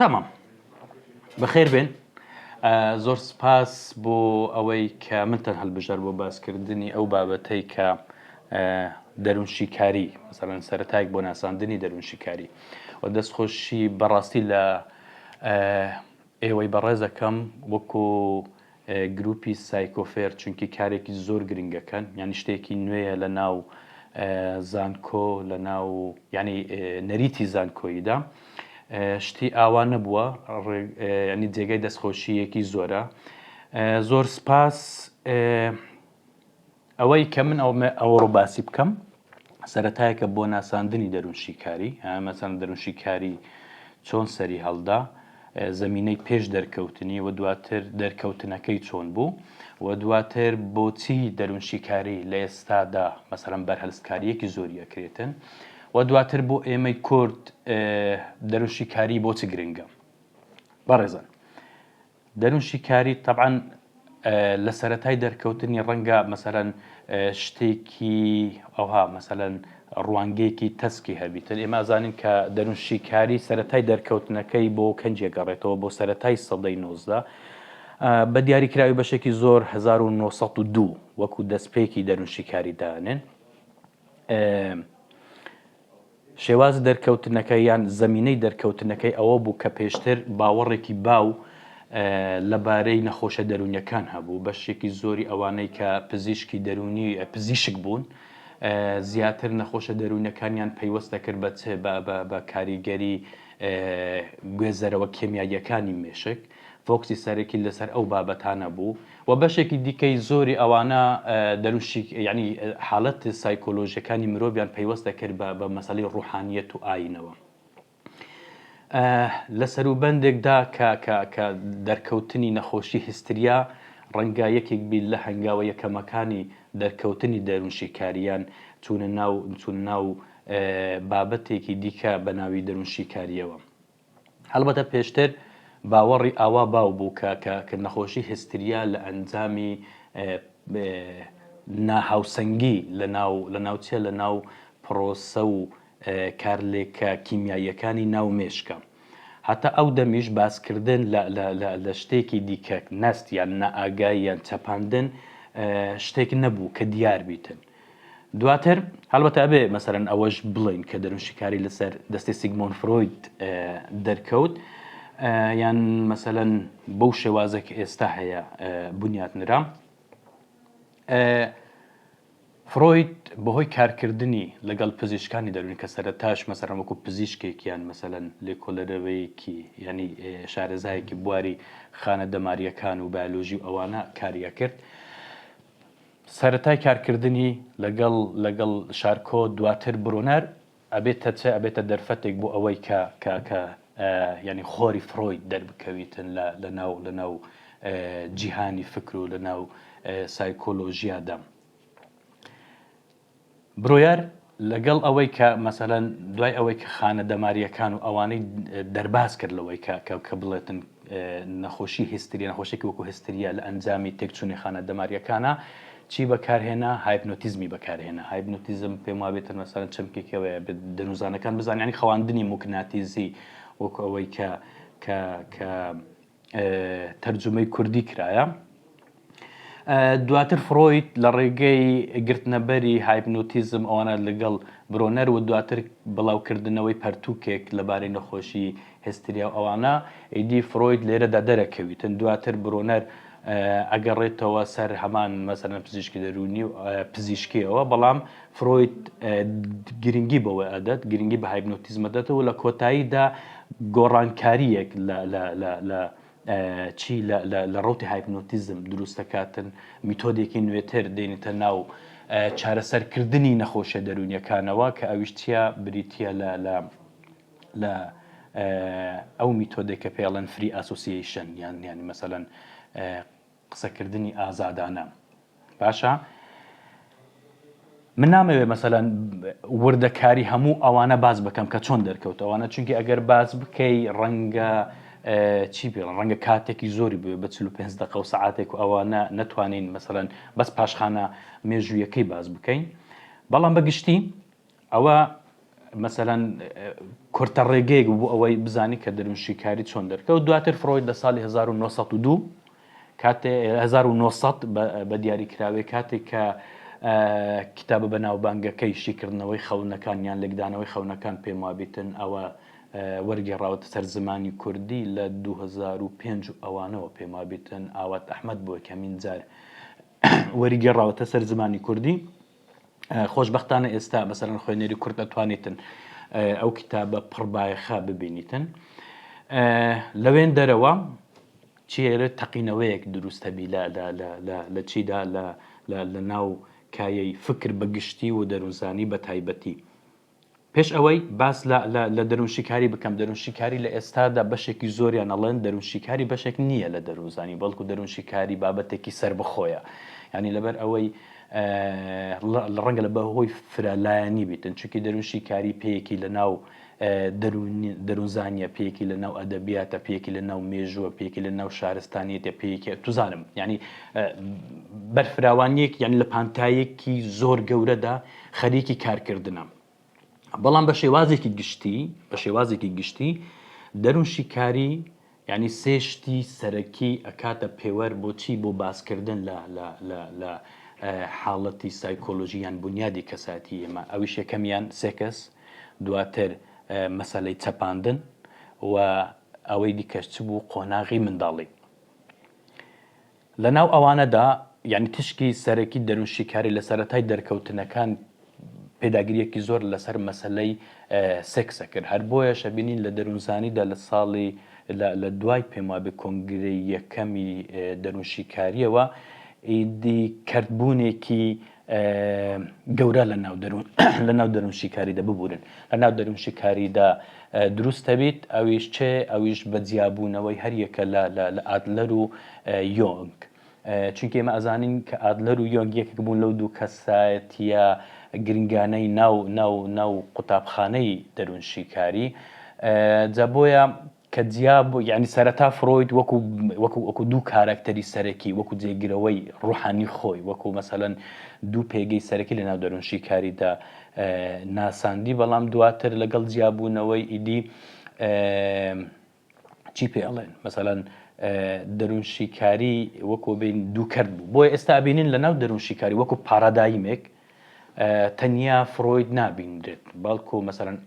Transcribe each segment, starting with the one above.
تەمام بەخێر بێن زۆر سپاس بۆ ئەوەی کە منتان هەلبژار بۆ باسکردنی ئەو بابەتەی کە دەروونشیکاری مەسەلەن سەرەتایەک بۆ ناساندنی دەروونشیکاری و دەستخۆشی بەڕاستی لە ئێوەی بەڕێزەکەم وەکو گروپی سایکۆفێر چونکی کارێکی زۆر گرنگەکەن یانی شتێکی نوێیە لە ناو زانکۆ لە ناو ینی نەریتی زانکۆییدا شتی ئاوا نەبووە ینی جێگای دەستخۆشیەکی زۆرە زۆر سپاس ئەوەی کە من ئەوڕۆ باسی بکەم سەرەتایەکە بۆ ناساندنی دەروونشیکاری، مەسەلەن دەروونشیکاری چۆن سەری هەڵدا، زەمینەی پێش دەرکەوتنی و دواتر دەرکەوتنەکەی چۆن بوو و دواتر بۆچی دەروونشیکاری لە ئێستادا مەسەلەن بەرهەلستکارییەکی زۆری ئەکرێتن و دواتر بۆ ئێمەی کورد دەروونشیکاری بۆچ گرنگە. بەڕێزان دەروونشیکاری تەبعەن لە سەرەتای دەرکەوتنی ڕەنگە مەسەلەن شتێکی ئەوها مەسەلەن ڕوانگەیەکی تەسکی هەبیتن ئێمە ئەزانین کە دەروونشیکاری سەرەتای دەرکەوتنەکەی بۆ کەنجێ گەڕێتەوە بۆ سەرەتای سەدەی 19 بە دیاریکراوی بەشێکی زۆر 1902 وەکو دەستپێکی دەروونشیکاری دانێن. شێوازی دەرکەوتنەکە یان زەمینەی دەرکەوتنەکەی ئەوە بوو کە پێشتر باوەڕێکی باو لەبارەی نەخۆشە دەروونیەکان هەبوو، بەشێکی زۆری ئەوانەی کە پزیشکی دەروونی پزیشک بوون زیاتر نەخۆشە دەروونەکانیان پەیوەست دەکرد بە چ بە کاریگەری گوێزەرەوە کێمیاییەکانی مێشک فۆکسی سەرەکی لەسەر ئەو بابەتانە بوو و بەشێکی دیکەی زۆری ئەوانە دەروونشی یانی حاڵەت سایکۆلۆژیەکانی مرۆڤیان پەیوەست دەکرد بە بە مەسەلەی ڕوحانیەت و ئاینەوە. لە سەروبەندێکدا کە کە کە دەرکەوتنی نەخۆشی هستریا ڕەنگە یەکێک بیت لە هەنگاوە یەکەمەکانی دەرکەوتنی دەروونشیکاریان چوونە ناو چوونە ناو بابەتێکی دیکە بە ناوی دەروونشیکاریەوە. هەڵبەتە پێشتر باوەڕی ئاوا باو بوو کە کە کە نەخۆشی هستریا لە ئەنجامی ناهاوسەنگی لە ناو لە ناوچە لە ناو پرۆسە و کارلێکە کیمیاییەکانی ناو مێشکە. هەتا ئەو دەمیش باسکردن لە لە لە لە شتێکی دیکە نەست یان نائاگایی یان چەپاندن شتێک نەبوو کە دیار بیتن. دواتر هەڵبەتە ئەبێ مەسەلەن ئەوەش بڵێین کە دەروونشیکاری لەسەر دەستی سیگمۆن فرۆید دەرکەوت یان مەسەلەن بەو شێوازە کە ئێستا هەیە بنیات نرا فرۆید بەهۆی کارکردنی لەگەڵ پزیشکانی دەروونی کە سەرەتاش مەسەلەن وەکو پزیشکێکیان مەسەلەن لێکۆلەرەوەیەکی ینی شارەزایەکی بواری خانە دەماریەکان و بایۆلۆژی و ئەوانە کاریە کرد سەرەتای کارکردنی لەگەڵ لەگەڵ شارکۆ دواتر برۆنەر ئەبێتە چ ئەبێتە دەرفەتێک بۆ ئەوەی کە کە کە یانی خۆری فرۆید دەربکەویتن لە لە ناو لە ناو جیهانی فکر و لە ناو سایکۆلۆژیادا. برۆیەر لەگەڵ ئەوەی کە مەسەلەن دوای ئەوەی کە خانە دەمارییەکان و ئەوانەی دەرباز کرد لەوەی کە کە کە بڵێتن نەخۆشی هستریا نەخۆشێکی وەکو هستریا لە ئەنجامی تێکچوونی خانە دەمارییەکانە چی بەکارهێنا هایپنۆتیزمی بەکارهێنا هایپنۆتیزم پێم وابێتن مەسەلەن چەمکێکەوەیە دەروونزانەکان بزانن یانی خەواندنی موکناتیزی وەکو ئەوەی کە کە کە تەرجومەی کوردی کرایە. دواتر فرۆید لە ڕێگەی گرتنەبەری هایپنۆتیزم ئەوانە لەگەڵ برۆنەر و دواتر بڵاوکردنەوەی پەرتووکێک لەبارەی نەخۆشی هستریا و ئەوانە ئیدی فرۆید لێرەدا دەرەکەویتن دواتر برۆنەر ئەگەڕێتەوە سەر هەمان مەسەلەن پزیشکی دەروونی و پزیشکیەوە بەڵام فرۆید گرنگی بەوە ئەدات گرنگی بە هایپنۆتیزم ئەداتەوە لە کۆتاییدا گۆڕانکارییەک لە لە لە لە چی لە لە لە ڕەوتی هایپنۆتیزم دروست دەکاتن میتۆدێکی نوێتر دێنێتە ناو چارەسەرکردنی نەخۆشیە دەروونیەکانەوە کە ئەویش چییە بریتییە لە لە لە ئەو میتۆدێک کە پێڵێن free association یان یانی مەسەلەن قسەکردنی ئازادانە باشە من نامەوێ مەسەلەن وردەکاری هەموو ئەوانە باس بکەم کە چۆن دەرکەوت ئەوانە چونکی ئەگەر باس بکەی ڕەنگە چی بێڵم ڕەنگە کاتێکی زۆری بوێ بە 45 دقە و سەعاتێک و ئەوانە نەتوانین مەسەلەن بەس پاشخانە مێژوویەکەی باس بکەین بەڵام بەگشتی ئەوە. مەسەلەن کورتە ڕێگەیەک بوو بۆ ئەوەی بزانی کە دەروونشیکاری چۆن دەرکەوت. دواتر فرۆید لە ساڵی 1902 کاتێ 1900 بە دیاریکراوێ کاتێک کە کتابە بەناوبانگەکەی شیکردنەوەی خەونەکان یان لێکدانەوەی خەونەکان پێم وابیتن ئەوە وەرگێڕاوەتە سەر زمانی کوردی لە 2005 ئەوانەوە پێم وابیتن ئاوات ئەحمەد بۆ یەکەمین جار وەریگێڕاوەتە سەر زمانی کوردی. خۆشبەختانە ئێستا مەسەلەن خوێنەری کورد ئەتوانیتن ئەو کتابە پڕبایەخە ببینیتن. لەوێن دەرەوە چیێرە تەقینەوەیەک دروستەبی لە چیدا لە ناو کایەی فکر بە گشتی و دەروونزانی بە تایبەتی. پێش ئەوەی باس لە لە لە دەروونشیکاری بکەم، دەروونشیکاری لە ئێستادا بەشێکی زۆریان ئەڵێن دەروونشیکاری بەشێک نییە لە دەروونزانی، بەڵکو دەروونشیکاری بابەتێکی سەربەخۆیە. یانی لەبەر ئەوەی ڕەنگە لە بەهۆی فرەلایەنی بیتن، چونکی دەروونشیکاری پێیەکی لە ناو دەروونزانییە، پێیەکی لە ناو ئەدەبیاتە، پێیەکی لە ناو مێژووە، پێیەکی لە ناو شارستانیەتە، پێیەکی توزانم یانی بەرفراوانیەک یان لە پانتایەکی زۆر گەورەدا خەریکی کارکردنە. بەڵام بە شێوازێکی گشتی بە شێوازێکی گشتی دەروونشیکاری یعنی سێ شتی سەرەکی ئەکاتە پێوەر بۆچی بۆ باسکردن لە لە لە لە حاڵەتی سایکۆلۆژی یان بنیادی کەسایەتی ئێمە ئەویش یەکەمیان سێکس دواتر مەسەلەی چەپاندن و ئەوەی دیکەش چ بوو قۆناغی منداڵی. لە ناو ئەوانەدا یانی تیشکی سەرەکی دەروونشیکاری لە سەرەتای دەرکەوتنەکان پێداگرییەکی زۆر لەسەر مەسەلەی سێکسە کرد. هەر بۆیەشە بینین لە دەروونزانیدا لە ساڵی لە دوای پێم وابێ کۆنگرەی یەکەمی دەروونشیکارییەوە ئیدی کەرتبوونێکی گەورە لە ناو دەروون لە ناو دەروونشیکاریدا ببورن لە ناو دەروونشیکاریدا دروست هەبیت ئەویش چێ ئەویش بە جیابوونەوەی هەریەکە لە لە ئادلەر و یۆنگ چونکە ئێمە ئەزانین کە ئادلەر و یۆنگ یەکێک بوون لەو دوو کەسایەتیە گرنگانەی ناو ناو ناو قوتابخانەی دەروونشیکاری جا بۆیە کە جیا بوو یانی سەرەتا فرۆید وەکو وەکو وەکو دوو کارەکتەری سەرەکی وەکو جێگرەوەی ڕوحانی خۆی وەکو مەسەلەن دوو پێگەی سەرەکی لە ناو دەروونشیکاریدا ناساندی بەڵام دواتر لەگەڵ جیابوونەوەی ئیدی چی پێ ئەڵێن مەسەلەن دەروونشیکاری وەکو بین دوو کەرت بوو بۆیە ئێستا ئەبینین لە ناو دەروونشیکاری وەکو پارادایمێک تەنیا فرۆید نابینرێت بەڵکو مەسەلەن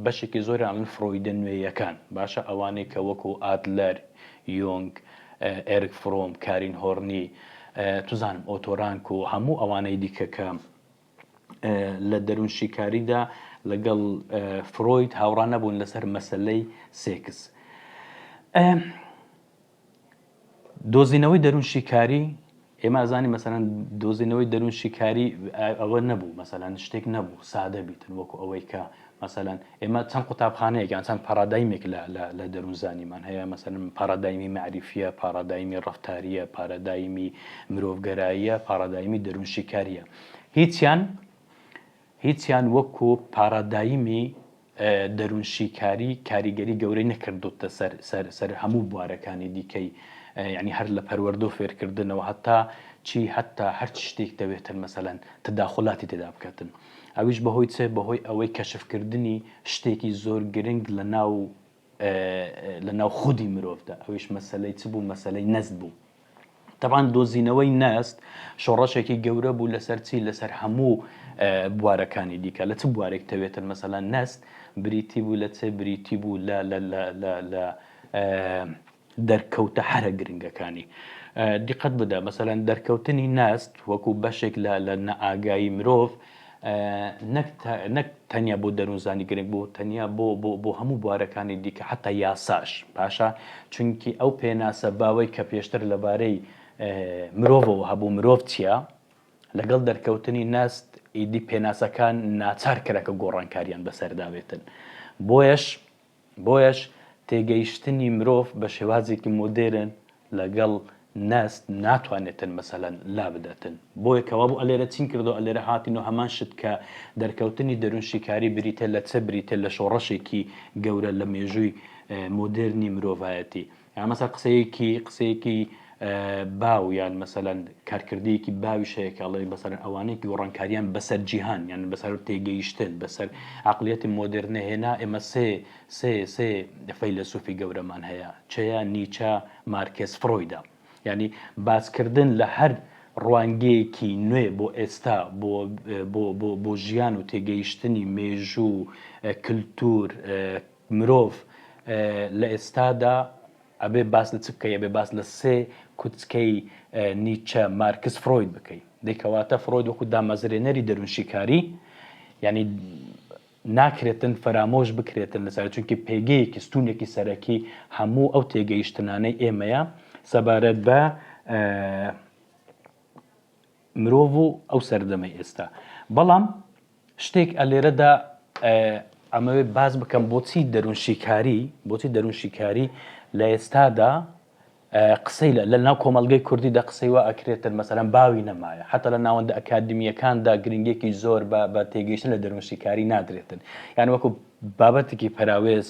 بەشێکی زۆریان ئەڵێن فرۆیدە نوێیەکان باشە ئەوانەی کە وەکو ئادلەر یۆنگ ئێرک فرۆم کارین هۆرنی توزانم ئۆتۆرانک و هەموو ئەوانەی دیکە کە لە دەروون شیکاریدا لەگەڵ فرۆید هاوڕا نەبوون لەسەر مەسلەی سێکس. دۆزینەوەی دەروون شیکاری، ئێمە ئەزانین مەسەلەن دۆزینەوەی دەروون شیکاری ئەوە نەبوو مەسەلەن شتێک نەبوو سادە بیتن وەکو ئەوەی کە مەسەلەن ئێمە چەند قوتابخانەیەک یان چەند پارادایمێک لە لە لە دەروونزانیمان هەیە مەسەلەن پارادایمی مەعریفیە پارادایمی ڕەفتاریە پارادایمی مرۆڤگەراییە پارادایمی دەروون شیکاریە هیچیان هیچیان وەکو پارادایمی دەروونشیکاری کاریگەری گەورەی نەکردۆتە سەر سەر سەر هەموو بوارەکانی دیکەی یعنی هەر لە پەروەردە و فێرکردنەوە هەتا چی هەتا هەر شتێک دەوێتن مەسەلەن تداخلاتی تێدا بکاتن ئەویش بەهۆی چ بەهۆی ئەوەی کەشفکردنی شتێکی زۆر گرنگ لە ناو لە ناو خودی مرۆڤدا ئەویش مەسەلەی چ بوو مەسەلەی نەست بوو تەبعەن دۆزینەوەی نەست شۆڕشێکی گەورە بوو لەسەر چی لەسەر هەموو بوارەکانی دیکە لە چ بوارێک تەوێتن مەسەلەن نەست بریتی بوو لە چ بریتی بوو لە لە لە لە لە دەرکەوتە هەرە گرنگەکانی دیقەت بدە مەسەلەن دەرکەوتنی نەست وەکو بەشێک لە لە نائاگایی مرۆڤ نەک نەک تەنیا بۆ دەروونزانی گرنگ بوو تەنیا بۆ بۆ بۆ هەموو بوارەکانی دیکە حتا یاساش باشە چونکی ئەو پێناسە باوەی کە پێشتر لەبارەی مرۆڤەوە هەبوو مرۆڤ چییە لەگەڵ دەرکەوتنی نەست ئیدی پێناسەکان ناچار کرا کە گۆڕانکاریان بەسەردا بێتن بۆیەش بۆیەش تێگەیشتنی مرۆڤ بە شێوازێکی مۆدێرن لەگەڵ نەست ناتوانێتن مەسەلەن لابدەتن. بۆیە کەوابوو ئەلێرە چین کردەوە ئەلێرە هاتین و هەمان شت کە دەرکەوتنی دەروونشیکاری بریتە لە چ بریتە لە شۆڕشێکی گەورە لە مێژووی مۆدێرنی مرۆڤایەتی. یان مەسەلەن قسەیەکی قسەیەکی باو یان مەسەلەن کارکردەیەکی باویش هەیە کە ئەڵێ مەسەلەن ئەوانەی گۆڕانکاریان بەسەر جیهان یان بەسەر تێگەیشتن بەسەر عەقڵیەتی مۆدێرنە هێنا ئێمە سێ سێ سێ فەیلەسوفی گەورەمان هەیە چەیە نیچە مارکێس فرۆیدە یعنی باسکردن لە هەر ڕوانگەیەکی نوێ بۆ ئێستا بۆ بۆ بۆ بۆ ژیان و تێگەیشتنی مێژوو کلتور مرۆڤ لە ئێستادا ئەبێ باس لە چ بکەی؟ ئەبێ باس لە سێ کوچکەی نیچە، مارکس، فرۆید بکەی. دەی کەواتە فرۆید وەکو دامەزرێنەری دەروونشیکاری یانی ناکرێتن فەرامۆش بکرێتن لەسەر چونکی پێگەیەکی ستونێکی سەرەکی هەموو ئەو تێگەیشتنانەی ئێمەیە سەبارەت بە مرۆڤ و ئەو سەردەمەی ئێستا. بەڵام شتێک ئەلێرەدا ئەمەوێ باس بکەم بۆچی دەروونشیکاری بۆچی دەروونشیکاری لە ئێستادا قسەی لە ناو کۆمەڵگەی کوردیدا قسەی وا ئەکرێتن مەسەلەن باوی نەمایە حتا لە ناوەندە ئەکادمیەکاندا گرنگێکی زۆر بە بە تێگەیشتن لە دەروونشیکاری نادرێتن یان وەکو بابەتێکی پەراوێز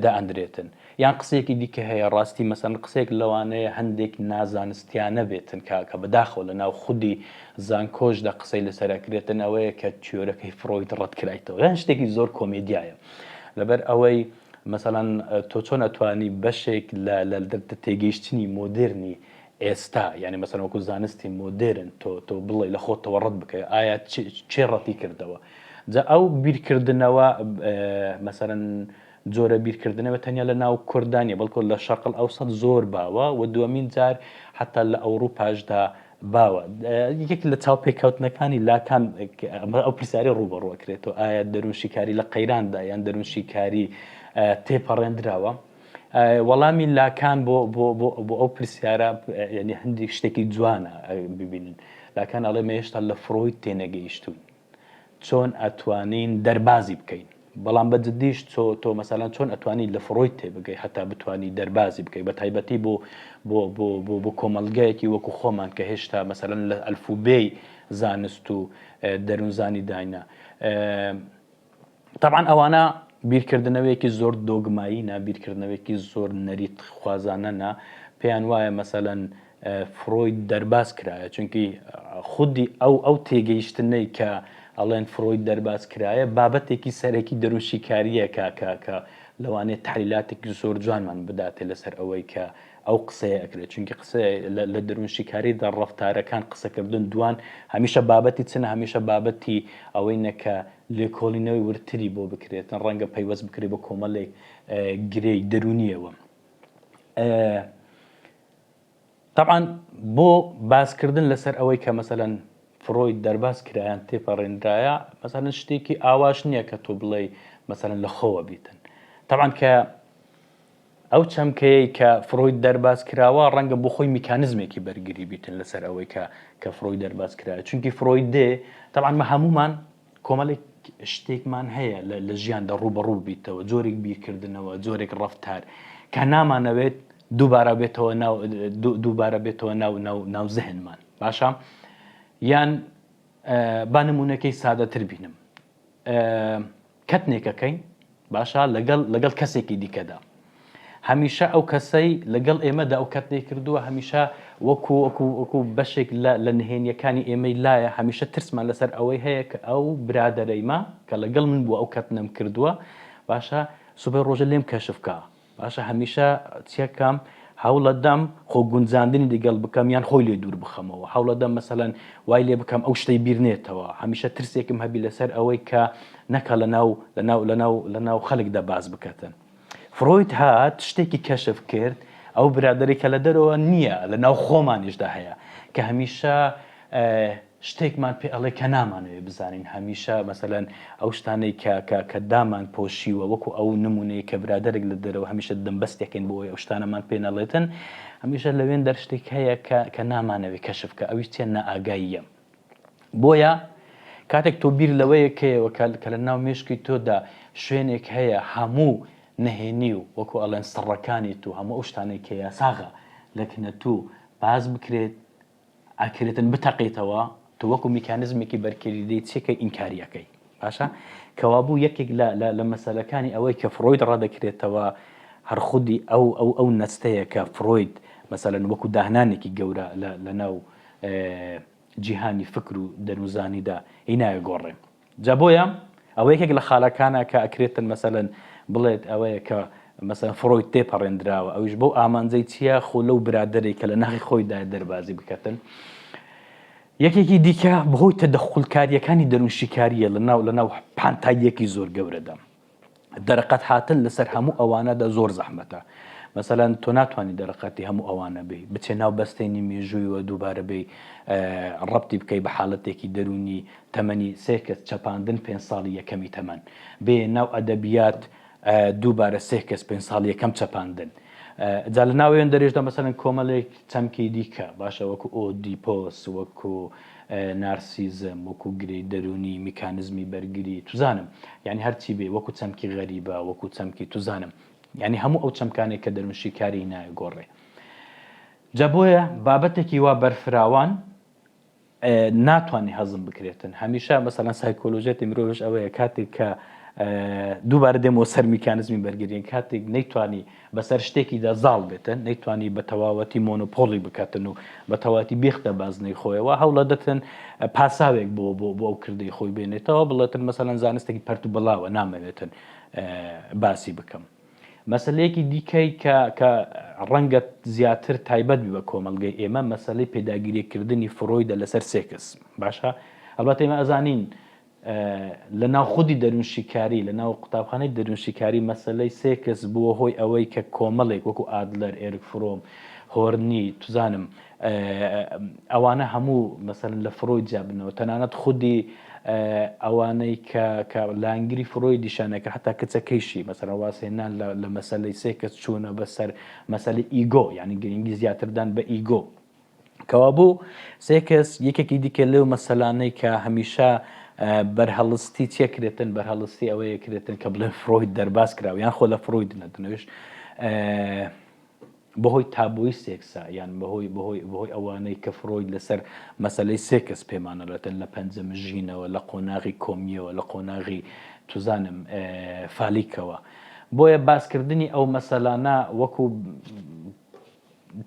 دائەندرێتن یان قسەیەکی دیکە هەیە ڕاستی مەسەن قسەیەک لەوانەیە هەندێک نازانستیانە بێتن کە کە بەداخەوە لە ناو خودی زانکۆشدا قسەی لەسەر ئەکرێتن ئەوەیە کە تیۆرەکەی فرۆید ڕەت کرایتەوە یان شتێکی زۆر کۆمێدیایە لەبەر ئەوەی مەسەلەن تۆ چۆن ئەتوانی بەشێک لە لە تێگەیشتنی مۆدێرنی ئێستا یعنی مەسەلەن وەکو زانستی مۆدێرن تۆ تۆ بڵێ لە خۆتەوە ڕەت بکەی ئایا چێ ڕەتی کردەوە جا ئەو بیرکردنەوە مەسەلەن جۆرە بیرکردنەوە تەنیا لە ناو کورددا نیە بەڵکو لە شەرق الاوسط زۆر باوە و دووەمین جار حتا لە ئەوروپاشدا باوە. یەکێک لە چاوپێکەوتنەکانی لاکان ئەو پرسیارەی ڕووبەڕوو ئەکرێتەوە ئایا دەروونشیکاری لە قەیراندا یان دەروونشیکاری تێپەڕێندراوە؟ وەڵامی لاکان بۆ بۆ بۆ بۆ ئەو پرسیارە یعنی هەندێک شتێکی جوانە ببینن لاکان ئەڵێ مە هێشتا لە فرۆید تێنەگەیشتوین چۆن ئەتوانین دەربازی بکەین بەڵام بە جدیش چۆ تۆ مەسەلەن چۆن ئەتوانی لە فرۆید تێبگەی هەتا بتوانی دەربازی بکەی بە تایبەتی بۆ بۆ بۆ بۆ بۆ کۆمەڵگایەکی وەکو خۆمان کە هێشتا مەسەلەن لە ئەلفوبێی زانست و دەروونزانی داینا تەبعەن ئەوانە بیرکردنەوەیەکی زۆر دۆگمایی نا بیرکردنەوەیەکی زۆر نەریت خوازانە نا پێیان وایە مەسەلەن فرۆید دەرباز کرایە چونکی خودی ئەو ئەو تێگەیشتنەی کە ئەڵێن فرۆید دەرباز کرایە بابەتێکی سەرەکی دەروونشیکارییە کە کە کە لەوانەیە تحلیلاتێکی زۆر جوانمان بداتێ لەسەر ئەوەی کە ئەو قسەیە ئەکرێت چونکی قسە لە دەروونشیکاریدا ڕەفتارەکان قسەکردن دوان هەمیشە بابەتی چنە هەمیشە بابەتی ئەوەی نەکە لێکۆڵینەوەی وردتری بۆ بکرێتن ڕەنگە پەیوەست بکرێت بە کۆمەڵێک گرێی دەروونیەوە. تەبعەن بۆ باسکردن لەسەر ئەوەی کە مەسەلەن فرۆید دەرباز کرایان تێپەڕێنرایە مەسەلەن شتێکی ئاواش نییە کە تۆ بڵێ مەسەلەن لە خۆوە بیتن تەبعەن کە ئەو چەمکەیە کە فرۆید دەرباز کراوە ڕەنگە بۆ خۆی میکانزمێکی بەرگری بیتن لەسەر ئەوەی کە کە فرۆید دەرباز کرایە چونکی فرۆید دێ تەبعەن مە هەمومان کۆمەڵێک شتێکمان هەیە لە ژیاندا ڕووبەڕوو ببیتەوە، جۆرێک بیرکردنەوە، جۆرێک ڕەفتار کە نامانەوێت دووبارە بێتەوە ناو دووبارە بێتەوە ناو ناو ناو زهنمان باشە یان با نمونەکەی سادەتر بینم کەتنێکەکەین باشە لەگەڵ لەگەڵ کەسێکی دیکەدا هەمیشە ئەو کەسەی لەگەڵ ئێمەدا ئەو کەتنەی کردووە هەمیشە وەکو وەکو وەکو بەشێک لە لە نهێنیەکانی ئێمەی لایە هەمیشە ترسمان لەسەر ئەوەی هەیە کە ئەو برادەرەیمە کە لەگەڵ من بووە ئەو کەتنەم کردووە باشە سبەی ڕۆژە لێم کەشف کا باشە هەمیشە چیەکەم هەوڵەدەم خۆ گونجاندنی لەگەڵ بکەم یان خۆی لێ دوور بخەمەوە هەوڵەدەم مەسەلەن وای لێ بکەم ئەو شتەی بیر نێتەوە هەمیشە ترسێکم هەبی لەسەر ئەوەی کە نەکا لەناو لەناو لەناو لەناو خەلکدا باس بکەتن فرۆید هات شتێکی کەشف کرد ئەو برادەری کە لە دەرەوە نییە لە ناو خۆمانیشدا هەیە کە هەمیشە شتێکمان پێ ئەڵێ کە نامانەوێ بزانین هەمیشە مەسەلەن ئەو شتانەی کە کە کە دامان پۆشیوە وەکو ئەو نمونەی کە برادەرێک لە دەرەوە هەمیشە دەمبەستێکین بۆ ئەوەی ئەو شتانەمان پێ نەڵێتن هەمیشە لەوێن دەر شتێک هەیە کە کە نامانەوێ کەشف کە ئەویش چیە نائاگاییە بۆیە کاتێک تۆ بیر لەوەیە کەیەوە کە کە لە ناو مێشکی تۆدا شوێنێک هەیە هەموو نهێنی و وەکو ئەڵێن سڕەکانی تو هەموو ئەو شتانەی کە یاساغە لە کنە تو باس بکرێت ئەکرێتن بتەقێتەوە تۆ وەکو میکانزمێکی بەرکێری دێی چێکەی ئینکاری ئەکەی باشە کەوابوو یەکێک لە لە لە مەسەلەکانی ئەوەی کە فرۆید ڕەدەکرێتەوە هەر خودی ئەو ئەو ئەو نەستەیە کە فرۆید مەسەلەن وەکو داهنانێکی گەورە لە ناو جیهانی فکر و دەروونزانیدا هینایە گۆڕێ. جا بۆیە ئەوە یەکێک لە خالەکانە کە ئەکرێتن مەسەلەن بڵێت ئەوەیە کە مەسەلەن فرۆید تێپەڕێندراوە ئەویش بەو ئامانجەی چییە خۆ لەو برادەرەی کە لە ناخی خۆیدا دەربازی بکەتن. یەکێکی دیکە بەهۆی تەدەخولکارییەکانی دەروونشیکارییە لە ناو لە ناو پانتاییەکی زۆر گەورەدا. دەرەقەت هاتن لەسەر هەموو ئەوانەدا زۆر زەحمەتە. مەسەلەن تۆ ناتوانی دەرەقەتی هەموو ئەوانە بی، بچێ ناو بەستێنی مێژوویوە دووبارە بێی ڕەبتی بکەی بە حالەتێکی دەروونی تەمەنی سێکس چەپاندن پێنج ساڵی یەکەمی تەمەن، بێیە ناو ئەدەبیات دووبارە سێکس پێنج ساڵی یەکەم چەپاندن. جا لە ناو وێندەرێشدا مەسەلەن کۆمەلێک چەمکی دیکە باشە وەکو ئۆدیپۆس وەکو نارسیزم وەکو گرێی دەروونی میکانزمی بەرگری توزانم یعنی هەرچی بێ وەکو چەمکی غەریبە وەکو چەمکی توزانم یعنی هەموو ئەو چەمکانێک کە دەروونشیکاری نایە گۆڕێ جا بۆیە بابەتێکی وا بەرفراوان ناتوانێ هەزم بکرێتن هەمیشە مەسەلەن سایکۆلۆژیەتی مرۆڤش ئەوەیە کاتێک کە دووبارە دێمەوە سەر میکانزمی بەرگریان کاتێک نەیتوانی بەسەر شتێکیدا زاڵ بێتن نەیتوانی بە تەواوەتی مۆنۆپۆلی بکاتن و بە تەواتی بێختە بازنەی خۆیەوە هەوڵەدەتن پاساوێک بۆ بۆ بۆ ئەو کردەی خۆی بێنێتەوە بڵێتن مەسەلەن زانستێکی پەرت و بڵاوە نامەوێتن باسی بکەم. مەسەلەیەکی دیکەی کە کە ڕەنگە زیاتر تایبەت بی بە کۆمەڵگەی ئێمە مەسەلەی پێداگیریکردنی فرۆیدە لەسەر سێکس باشە ئەلبەتە ئێمە ئەزانین لە ناو خودی دەروونشیکاری لە ناو قوتابخانەی دەروونشیکاری مەسەلەی سێکس بووە هۆی ئەوەی کە کۆمەڵێک وەکو ئادلەر ئێرک فرۆم هۆرنی توزانم ئەوانە هەموو مەسەلەن لە فرۆید جیا بنەوە تەنانەت خودی ئەوانەی کە کە لایەنگری فرۆیدیشان نەکرد حتا کچەکەیشی مەسەلەن وازهێنان لە لە مەسەلەی سێکس چوونە بەسەر مەسەلەی ئیگۆ یعنی گرنگی زیاتردان بە ئیگۆ کەوابوو سێکس یەکێکی دیکە لەو مەسەلانەی کە هەمیشە بەرهەڵستی چێکرێتن بەرهەڵستی ئەوەیە کرێتن کە بڵێن فرۆید دەرباز کراوە یان خۆ لە فرۆید نەدنەوەش بەهۆی تابۆی سێکسە یان بەهۆی بەهۆی بەهۆی ئەوانەی کە فرۆید لەسەر مەسەلەی سێکس پێمان ئەڵێتن لە پەنجە مژینەوە لە قۆناغی کۆمیەوە لە قۆناغی توزانم فالیکەوە بۆیە باسکردنی ئەو مەسەلانە وەکو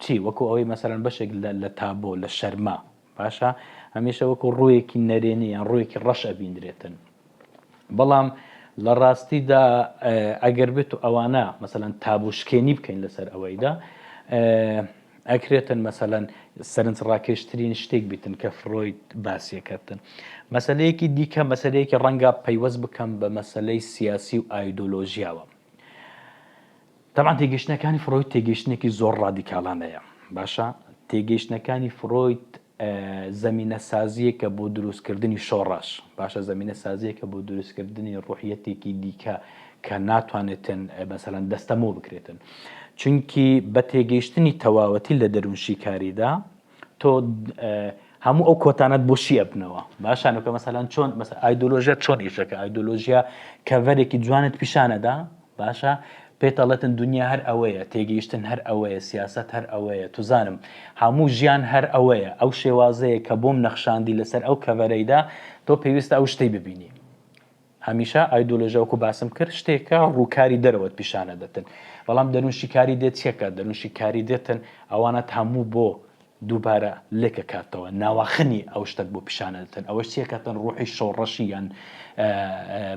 چی وەکو ئەوەی مەسەلەن بەشێک لە تابۆ لە شەرمە باشە هەمیشە وەکو ڕوویەکی نەرێنی یان ڕوویەکی ڕەش ئەبیندرێتن بەڵام لە ڕاستیدا ئەگەر بێت و ئەوانە مەسەلەن تابوشکێنی بکەین لەسەر ئەوەیدا ئەکرێتن مەسەلەن سەرنج ڕاکێشترین شتێک بیتن کە فرۆید باسیەکەتن مەسلەیەکی دیکە مەسلەیەکی ڕەنگە پەیوەست بکەم بە مەسلەی سیاسی و ئایدۆلۆژیاوە تەبعەن تێگەیشتنەکانی فرۆید تێگەیشتنێکی زۆر ڕادیکاڵانەیە باشە تێگەیشتنەکانی فرۆید زەمینە سازیەکە بۆ دروستکردنی شۆڕش باشە زەمینە سازیەکە بۆ دروستکردنی ڕوحیەتێکی دیکە کە ناتوانێتن مەسەلەن دەستەمۆ بکرێتن چونکی بە تێگەیشتنی تەواوەتی لە دەروونشیکاریدا تۆ هەموو ئەو کۆتانەت بۆ شی ئەبنەوە باشە نوکە مەسەلەن چۆن مەسە ئایدۆلۆژیا چۆن ئیشەکە ئایدۆلۆژیا کەڤەرێکی جوانت پیشانەدا باشە پێتەڵێتن دنیا هەر ئەوەیە تێگەیشتن هەر ئەوەیە سیاست هەر ئەوەیە توزانم هەموو ژیان هەر ئەوەیە ئەو شێوازەیە کە بۆم نەخشاندی لەسەر ئەو کەڤەرەیدا تۆ پێویستە ئەو شتەی ببینی هەمیشە ئایدۆلۆژیا وەکو باسم کرد شتێکە ڕووکاری دەرەوەت پیشانەدەتن بەڵام دەروونشیکاری دێت چیەکە دەروونشیکاری دێتن ئەوانەت هەموو بۆ دووبارە لێکەکاتەوە ناواخنی ئەو شتەت بۆ پیشانەدەتن ئەوەش چیەکەتن ڕوحی شۆڕەشی یان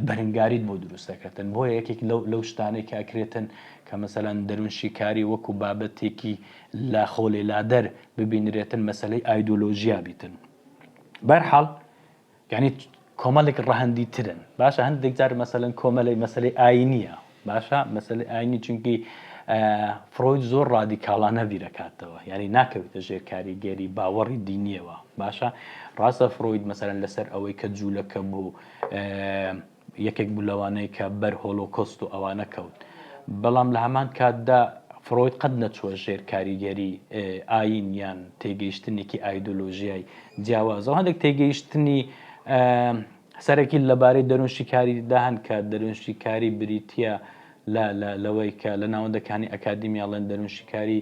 بەرنگاریت بۆ دروست دەکەتن بۆیە یەکێک لەو لەو شتانەی کە ئەکرێتن کە مەسەلەن دەروونشیکاری وەکو بابەتێکی لە خۆلێلادەر ببینرێتن مەسەلەی ئایدۆلۆژیا بیتن بەرحاڵ یانی کۆمەڵێک ڕەهەندی ترن باشە هەندێک جار مەسەلەن کۆمەلێک مەسەلەی ئاینیە باشە مەسەلەی ئاینی چونکی فرۆید زۆر ڕادیکاڵانە بیرەکاتەوە یعنی ناکەوێتە ژێر کاریگەری باوەڕی دینیەوە باشە ڕاستە فرۆید مەسەلەن لەسەر ئەوەی کە جوولەکە بوو یەکێک بوو لەوانەی کە بەر هۆلۆکۆست و ئەوانە کەوت بەڵام لە هەمان کاتدا فرۆید قەت نەچووە ژێر کاریگەری ئاین یان تێگەیشتنێکی ئایدۆلۆژیای جیاوازەوە هەندێک تێگەیشتنی سەرەکی لەبارەی دەروونشیکاریدا هەن کە دەروونشیکاری بریتییە لەوەی کە لە ناوەندەکانی ئەکادیمیا ئەڵێن دەروونشیکاری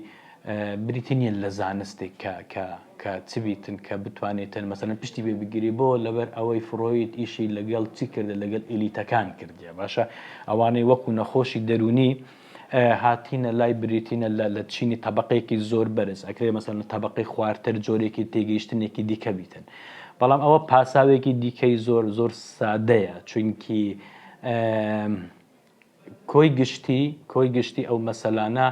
بریتی نییە لە زانستێک کە کە کە چ بیتن کە بتوانێتن مەسەلەن پشتی پێ بگیری بۆ لەبەر ئەوەی فرۆید ئیشی لەگەڵ چی کردە لەگەڵ ئیلیتەکان کردیە باشە ئەوانەی وەکو نەخۆشی دەروونی. هاتینە لای بریتینە لە لە چینی تەبەقەیەکی زۆر بەرز، ئەکرێ مەسەلەن لە تەبەقەی خوارتر جۆرێکی تێگەیشتنێکی دیکە بیتن. بەڵام ئەوە پاساوێکی دیکەی زۆر زۆر سادەیە چونکی کۆی گشتی کۆی گشتی ئەو مەسەلانە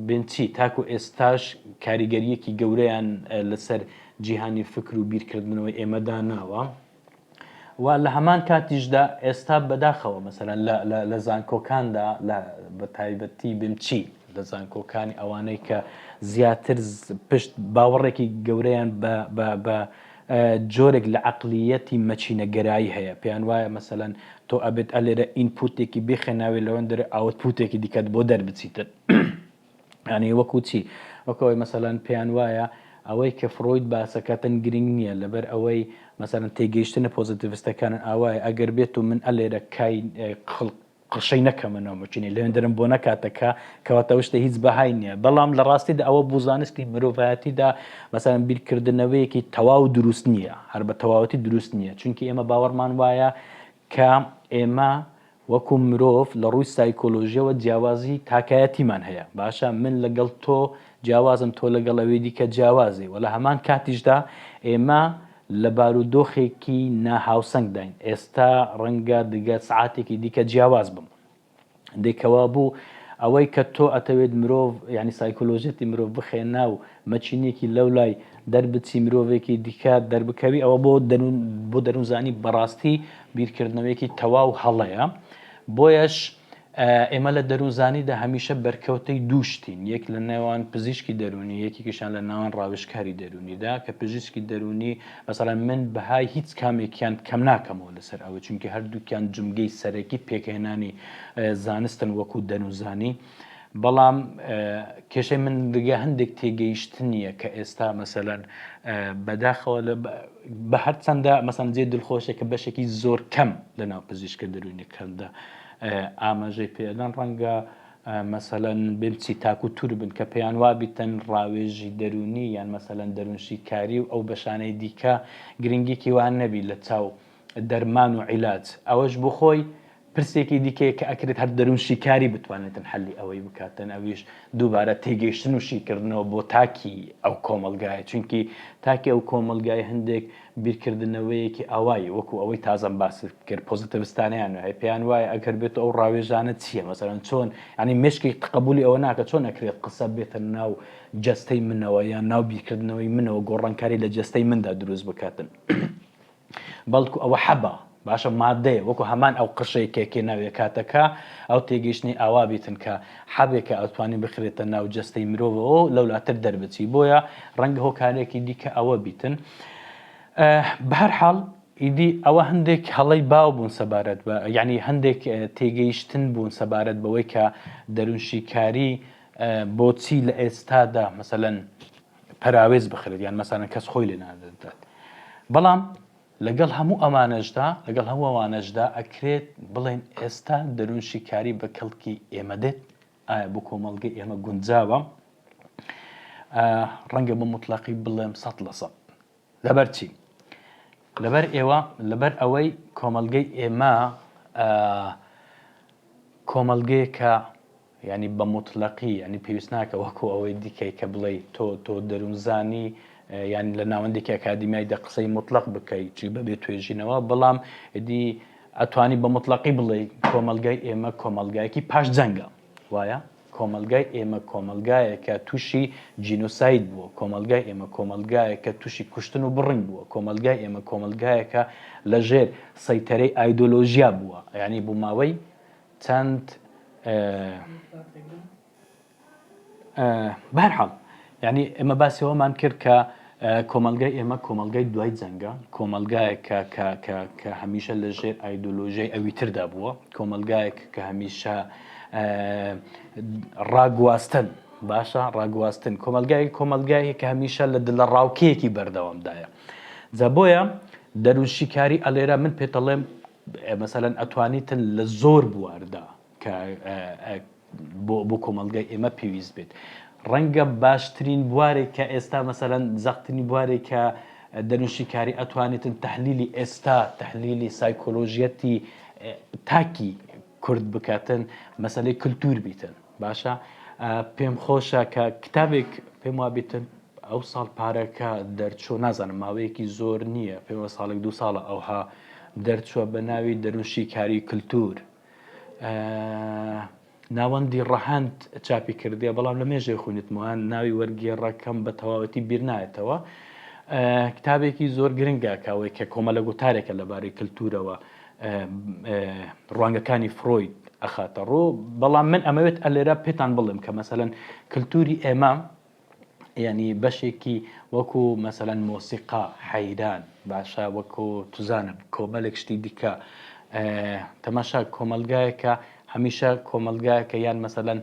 بنچی تاکو ئێستاش کاریگەریەکی گەورەیان لەسەر جیهانی فکر و بیرکردنەوەی ئێمەدا ناوە. و لە هەمان کاتیشدا ئێستا بەداخەوە مەسەلەن لە لە لە زانکۆکاندا لە بە تایبەتی بمچی لە زانکۆکانی ئەوانەی کە زیاتر پشت باوەڕێکی گەورەیان بە بە بە جۆرێک لە عقلیەتی مەچینەگەرایی هەیە پێیان وایە مەسەلەن تۆ ئەبێت ئەلێرە input ێکی بخێناوێ لەوەندەرە output ێکی دیکەت بۆ دەربچیتن. یانی وەکو چی؟ وەکو ئەوەی مەسەلەن پێیان وایە ئەوەی کە فرۆید باسەکاتن گرنگ نییە لەبەر ئەوەی مەسەلەن تێگەیشتنە پۆزیتیڤستەکانن ئاوایە ئەگەر بێت و من ئەلێرە کای قرشەی نەکەمە ناو مەکینەی لەوێندەرم بۆ نەکاتە کە کەواتە ئەو شتە هیچ بەهای نییە بەڵام لە ڕاستیدا ئەوە بۆ زانستی مرۆڤایەتیدا مەسەلەن بیرکردنەوەیەکی تەواو دروست نییە هەر بە تەواوەتی دروست نییە چونکی ئێمە باوەڕمان وایە کە ئێمە وەکو مرۆڤ لە ڕووی سایکۆلۆژیەوە جیاوازی تاکایەتیمان هەیە، باشە من لەگەڵ تۆ جیاوازم تۆ لەگەڵ ئەوی دیکە جیاوازی وە لە هەمان کاتیشدا ئێمە لە بارودۆخێکی ناهاوسەنگداین ئێستا ڕەنگە دگە سعاتێکی دیکە جیاواز بم دەی کەوابوو ئەوەی کە تۆ ئەتەوێت مرۆڤ یعنی سایکۆلۆژیەتی مرۆڤ بخەیە ناو مەچینێکی لەولای دەربچی مرۆڤێکی دیکە دەربکەوی ئەوە بۆ دەروون بۆ دەروونزانی بەڕاستی بیرکردنەوەیەکی تەواو هەڵەیە بۆیەش ئێمە لە دەروونزانیدا هەمیشە بەرکەوتەی دوو شتین یەک لە نێوان پزیشکی دەروونی یەکێکیشان لە ناوان ڕاوێژکاری دەروونیدا کە پزیشکی دەروونی مەسەڵەن من بەهای هیچ کامێکیان کەم ناکەمەوە لەسەر ئەوە چونکە هەردووکیان جومگەی سەرەکی پێکهێنانی زانستن وەکو دەروونزانی بەڵام کێشەی من دگە هەندێک تێگەیشتنیە کە ئێستا مەسەلەن بەداخەوە بە هەرچەندە مەسەن جێ دڵخۆشە کە بەشێکی زۆر کەم لە ناو پزیشکە دەروونیەکاندا ئاماژەی پێدان ڕەنگە مەسەلەن بمچی تاکو تور بن کە پێیان وابیتن ڕاوێژی دەروونی یان مەسەلەن دەروونشیکاری و ئەو بەشانەی دیکە گرنگێکی وان نەبی لە چاو دەرمان و عیلاج ئەوەش بۆ خۆی پرسێکی دیکەیە کە ئەکرێت هەر دەروونشیکاری بتوانێتن حەلی ئەوەی بکاتن ئەویش دووبارە تێگەیشتن و شیکردنەوە بۆ تاکی ئەو کۆمەڵگایە چونکی تاکی ئەو کۆمەڵگای هەندێک بیرکردنەوەیەکی ئاوایی وەکو ئەوەی تازەم باست کرد پۆزیتیڤستانیان هەیە پێیان وایە ئەگەر بێت ئەو ڕاوێژانە چییە مەسەلەن چۆن یانی مێشکی قبولی ئەوە ناکە چۆن ئەکرێت قسە بێتە ناو جەستەی منەوە یان ناو بیرکردنەوەی منەوە گۆڕانکاری لە جەستەی مندا دروست بکاتن. بەڵکو ئەوە حەبە باشە مادەیە وەکو هەمان ئەو قرشەی کە کێ ناوێ کاتەکە ئەو تێگەیشتنی ئاوا بیتن کە حەبێکە ئەتوانی بخرێتە ناو جەستەی مرۆڤەوە لەولاتر دەربچی بۆیە ڕەنگە هۆکارێکی دیکە ئەوە بیتن بەهەرحاڵ ئیدی ئەوە هەندێک هەڵەی باو بوون سەبارەت بە یعنی هەندێک تێگەیشتن بوون سەبارەت بەوەی کە دەروونشیکاری بۆچی لە ئێستادا مەسەلەن پەراوێز بخرێت یان مەسەلەن کەس خۆی لێ نادات بەڵام لەگەڵ هەموو ئەمانەشدا لەگەڵ هەموو ئەوانەشدا ئەکرێت بڵێن ئێستا دەروون شیکاری بە کەڵکی ئێمە دێت ئایا بۆ کۆمەڵگەی ئێمە گونجاوە ڕەنگە بە مطلقی بڵێم سە لە سە لەبەر چی لەبەر ئێوە لەبەر ئەوەی کۆمەڵگەی ئێمە کۆمەڵگەیەکە یانی بە موتلەقی یانی پێویست ناکە وەکو ئەوەی دیکەی کە بڵێی تۆ تۆ دەروونزانی یان لە ناوەندێکی ئەکادیمیایدا قسەی موتلەق بکەی چی بەبێ توێژینەوە بەڵام ئیدی ئەتوانی بە موتلەقی بڵێی کۆمەڵگای ئێمە کۆمەڵگایەکی پاش جەنگە وایە کۆمەڵگای ئێمە کۆمەڵگایەکە تووشی جینۆساید بووە کۆمەڵگای ئێمە کۆمەڵگایەکە تووشی کوشتن و بڕین بووە کۆمەڵگای ئێمە کۆمەڵگایەکە لەژێر سەیتەرەی ئایدۆلۆژیا بووە یعنی بۆ ماوەی چەند بەهەرحاڵ یعنی ئێمە باسی ئەوەمان کرد کە کۆمەلگای ئێمە کۆمەلگای دوای جەنگە کۆمەلگایەک کە کە کە کە هەمیشە لە ژێر ئایدۆلۆژیای ئەوی تردا بووە کۆمەلگایەک کە هەمیشە ڕاگواستن باشە ڕاگواستن کۆمەلگای کۆمەلگایەک کە هەمیشە لە دلە ڕاوکەیەکی بەردەوامدایە جا بۆیە دەروونشیکاری ئەلێرە من پێتەڵێم مەسەلەن ئەتوانیتن لە زۆر بواردا کە بۆ کۆمەڵگای ئێمە پێویست بێت ڕەنگە باشترین بوارێک کە ئێستا مەسەلەن زەقترین بوارێک کە دەروونشیکاری ئەتوانێتن تەحلیلی ئێستا تەحلیلی سایکۆلۆژیەتی تاکی کورد بکاتن مەسەلەی کلتور بیتن باشە پێم خۆشە کە کتابێک پێم وابیتن ئەو ساڵ پارەکە دەرچوو نازانم ماوەیەکی زۆر نییە پێمە ساڵێک دو ساڵە ئەوها دەرچووە بە ناوی دەروونشیکاری کللتور ناوەندی ڕەهەند چاپی کردیە بەڵام لە مێژێ خوینتمەوە ناوی وەرگێڕەکەم بە تەواوەتی بیر نایەتەوە کتابێکی زۆر گرنگە کاوەی کە کۆمەلە گوتارێکە لەبارەی کللتورەوە ڕوانگەکانی فرۆید ئەخاتە ڕوو بەڵام من ئەمەوێت ئەلێرە پێتان بڵێم کە مەسەلەن کللتوری ئێمە یعنی بەشێکی وەکو مەسەلەن مۆسیقا حەیران باشە وەکو توزانم کۆمەلێک شتی دیکە تەماشا کۆمەلگایەکە هەمیشە کۆمەلگایەکە یان مەسەلەن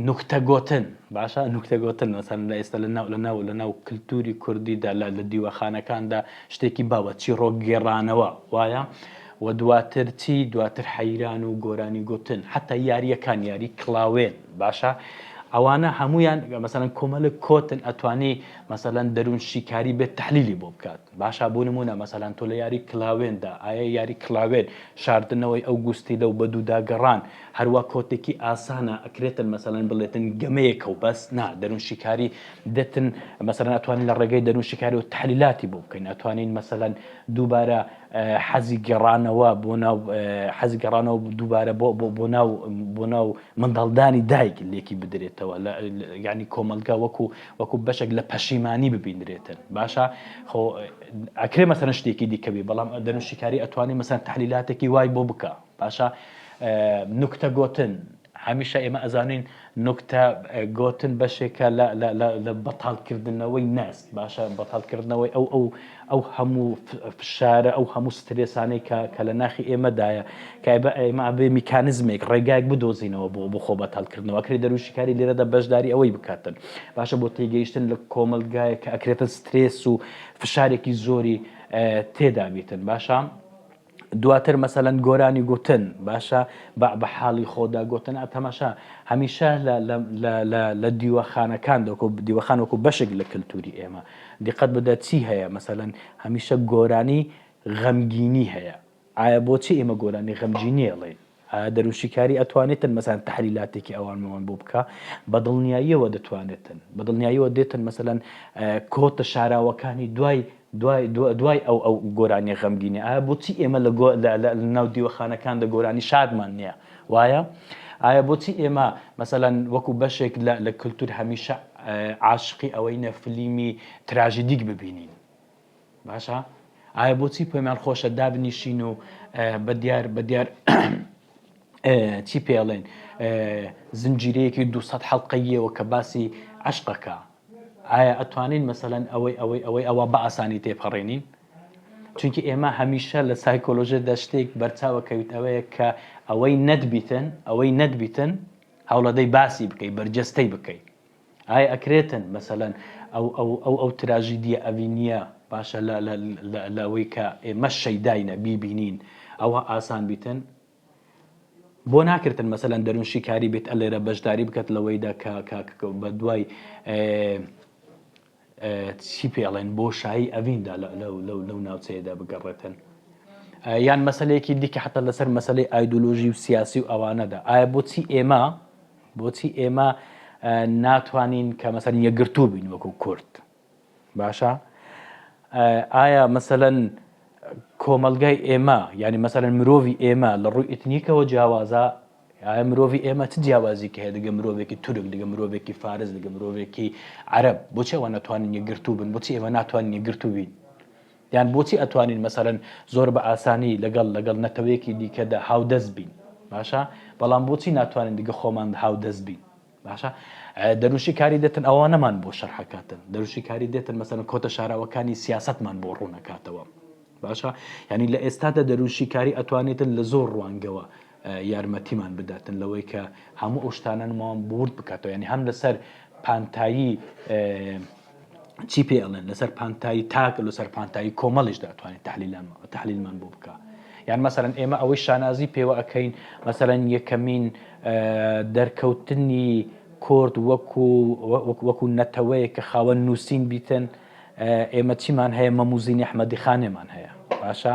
نوکتە گۆتن باشە نوکتە گۆتن مەسەلەن لە ئێستا لە ناو لە ناو لە ناو کلتوری کوردیدا لە لە دیوەخانەکاندا شتێکی باوە چیڕۆک گێڕانەوە وایە و دواتر چی دواتر حەیران و گۆرانی گوتن حتا یاریەکان یاری کڵاوێن باشە ئەوانە هەمویان مەسەلەن کۆمەلک کۆتن ئەتوانی مەسەلەن دەروون شیکاری بێت تحلیلی بۆ بکات باشە بۆ نمونە مەسەلەن تۆ لە یاری کلاوێندا ئایا یاری کلاوێن شاردنەوەی ئەو گوستیلە و بەدووداگەڕان هەروا کۆتێکی ئاسانە ئەکرێتن مەسەلەن بڵێتن گەمەیەکە و بەس نا دەروون شیکاری دێتن مەسەلەن ئەتوانین لە ڕێگەی دەروون شیکاری و تحلیلاتی بۆ بکەین ئەتوانین مەسەلەن دووبارە حەزی گەڕانەوە بۆ ناو حەزی گەڕانەوە دووبارە بۆ بۆ بۆ ناو بۆ ناو منداڵدانی دایک لێکی بدرێتەوە لە یعنی کۆمەڵگا وەکو وەکو بەشێک لە پەشیمانی ببینرێتن باشە خۆ ئەکرێ مەسەلەن شتێکی دیکە بی بەڵام دەروون شیکاری ئەتوانێ مەسەلەن تحلیلاتێکی وای بۆ بکە باشە نوکتە گۆتن هەمیشە ئێمە ئەزانین نوکتە گۆتن بەشێکە لە بەتاڵکردنەوەی نەست باشە بەتاڵکردنەوەی ئەو ئەو ئەو هەموو فشارە ئەو هەموو سترێسانەی کە کە لە ناخی ئێمەدایە کە ئێمە ئەبێ میکانزمێک ڕێگایەک بدۆزینەوە بۆ بۆ خۆ بەتاڵکردنەوە ئەکرێ دەروونشیکاری لێرەدا بەشداری ئەوەی بکاتن باشە بۆ تێگەیشتن لە کۆمەڵگایەک کە ئەکرێتە سترێس و فشارێکی زۆری تێدا بیتن باشە دواتر مەسەلەن گۆرانی گوتن باشە بە بە حاڵی خۆدا گوتن تەماشا هەمیشە لە لە لە لە لە دیوەخانەکان دەکۆ دیوەخان وەکو بەشێک لە کللتوری ئێمە دیقەت بدە چی هەیە مەسەلەن هەمیشە گۆرانی غەمگینی هەیە ئایا بۆچی ئێمە گۆرانی غەمگینی ئەڵێین ئایا دەروونشیکاری ئەتوانێتن مەسەلەن تەحلیلاتێکی ئەوانمان بۆ بکا؟ بە دڵنیاییەوە دەتوانێتن. بە دڵنیاییەوە دێتن مەسەلەن کۆتە شاراوەکانی دوای دوای دوای ئەو ئەو گۆرانیە غەمگینە. ئایا بۆچی ئێمە لە گۆ لە لە ناو دیوەخانەکاندا گۆرانی شادمان نییە؟ وایە؟ ئایا بۆچی ئێمە مەسەلەن وەکو بەشێک لە لە کلتور هەمیشە عاشقی ئەوەینە فلیمی تراژیدیک ببینین؟ باشە ئایا بۆچی پێمان خۆشە دابنیشین و بە دیار بە دیار چی پێڵێن زنجیرەیەکی 200 حەڵقەیەوە کە باسی عشقەکە ئایا ئەتوانین مەسەەن ئەوەی ئەوەی ئەوەی ئەوە بە ئاسانی تێپەڕێنین چونکی ئێمە هەمیشە لە سایکۆلۆژێدا شتێک بەرچاوە کەویت ئەوەیە کە ئەوەی نەتبیتن ئەوەی نەتبیتن هەوڵەدەی باسی بکەی بەرجەستەی بکەیت ئایا ئەکرێتن مەسەلەن ئەو ئەو ئەو ئەو تراژیدیە ئەڤینیە باشە لە لە لە لە ئەوەی کە ئێمەش شەیداینە بیبینین ئەوە ئاسان بیتن؟ بۆ ناکرێتن مەسەلەن دەروون شیکاری بێت ئەلێرە بەشداری بکات لەوەیدا کە کە کە بە دوای چی پێ ئەڵێن بۆشایی ئەڤیندا لەو ناوچەیەدا بگەڕێتن یان مەسلەیەکی دیکە حتا لەسەر مەسلەی ئایدۆلۆژی و سیاسی و ئەوانەدا ئایا بۆچی ئێمە بۆچی ئێمە ناتوانین کە مەسەر یەکگرتوو بین وەکو کورد باشە ئایا مەسەەن کۆمەلگای ئێمە یعنی مەسەەن مرۆڤی ئێمە لە ڕووی ئیتنیکەوە جیاوازە ئایا مرۆڤی ئێمە چ جیاوازیکی هەیە دەگە مرۆڤێکی تورک دەگە مرۆڤێکی فارس دەگە مرۆڤێکی عەرەب بۆچی ئەوان ناتوانن یەکگرتوو بن بۆچی ئێمە ناتوانین یەکگرتوو بین یان بۆچی ئەتوانین مەسەلەن زۆر بە ئاسانی لەگەڵ لەگەڵ نەتەوەیەکی دیکەدا هاودەست بین باشە بەڵام بۆچی ناتوانین دیگە خۆمان هاودەست بین باشە دەروشی کاری دێتن ئەوانەمان بۆ شەرحەکاتن دەروشی کاری دێتن مەسەلەن کۆتە شاراوەکانی سیاستمان بۆ ڕوونەکاتەوە باشە یعنی لە ئێستادا دەروونشیکاری ئەتوانێتن لە زۆر ڕوانگەوە یارمەتیمان بداتن لەوەی کە هەموو ئەو شتانەمان بورد بکاتەوە یعنی هەم لەسەر پانتایی چی پێ ئەڵێن لەسەر پانتایی تاک لەسەر پانتایی کۆمەڵیش دەتوانێت تحلیلان تحلیلمان بۆ بکە یان مەسەرەن ئێمە ئەوەی شانازی پێوە ئەەکەین مەسەرەن یەکەمین دەرکەوتنی کورد وەکو وەکو نەتەوەیە کە خاوەن نووسین بیتن ئێمە چیمان هەیە مەموزینی ئەحمەدی خانێمان هەیە باشە.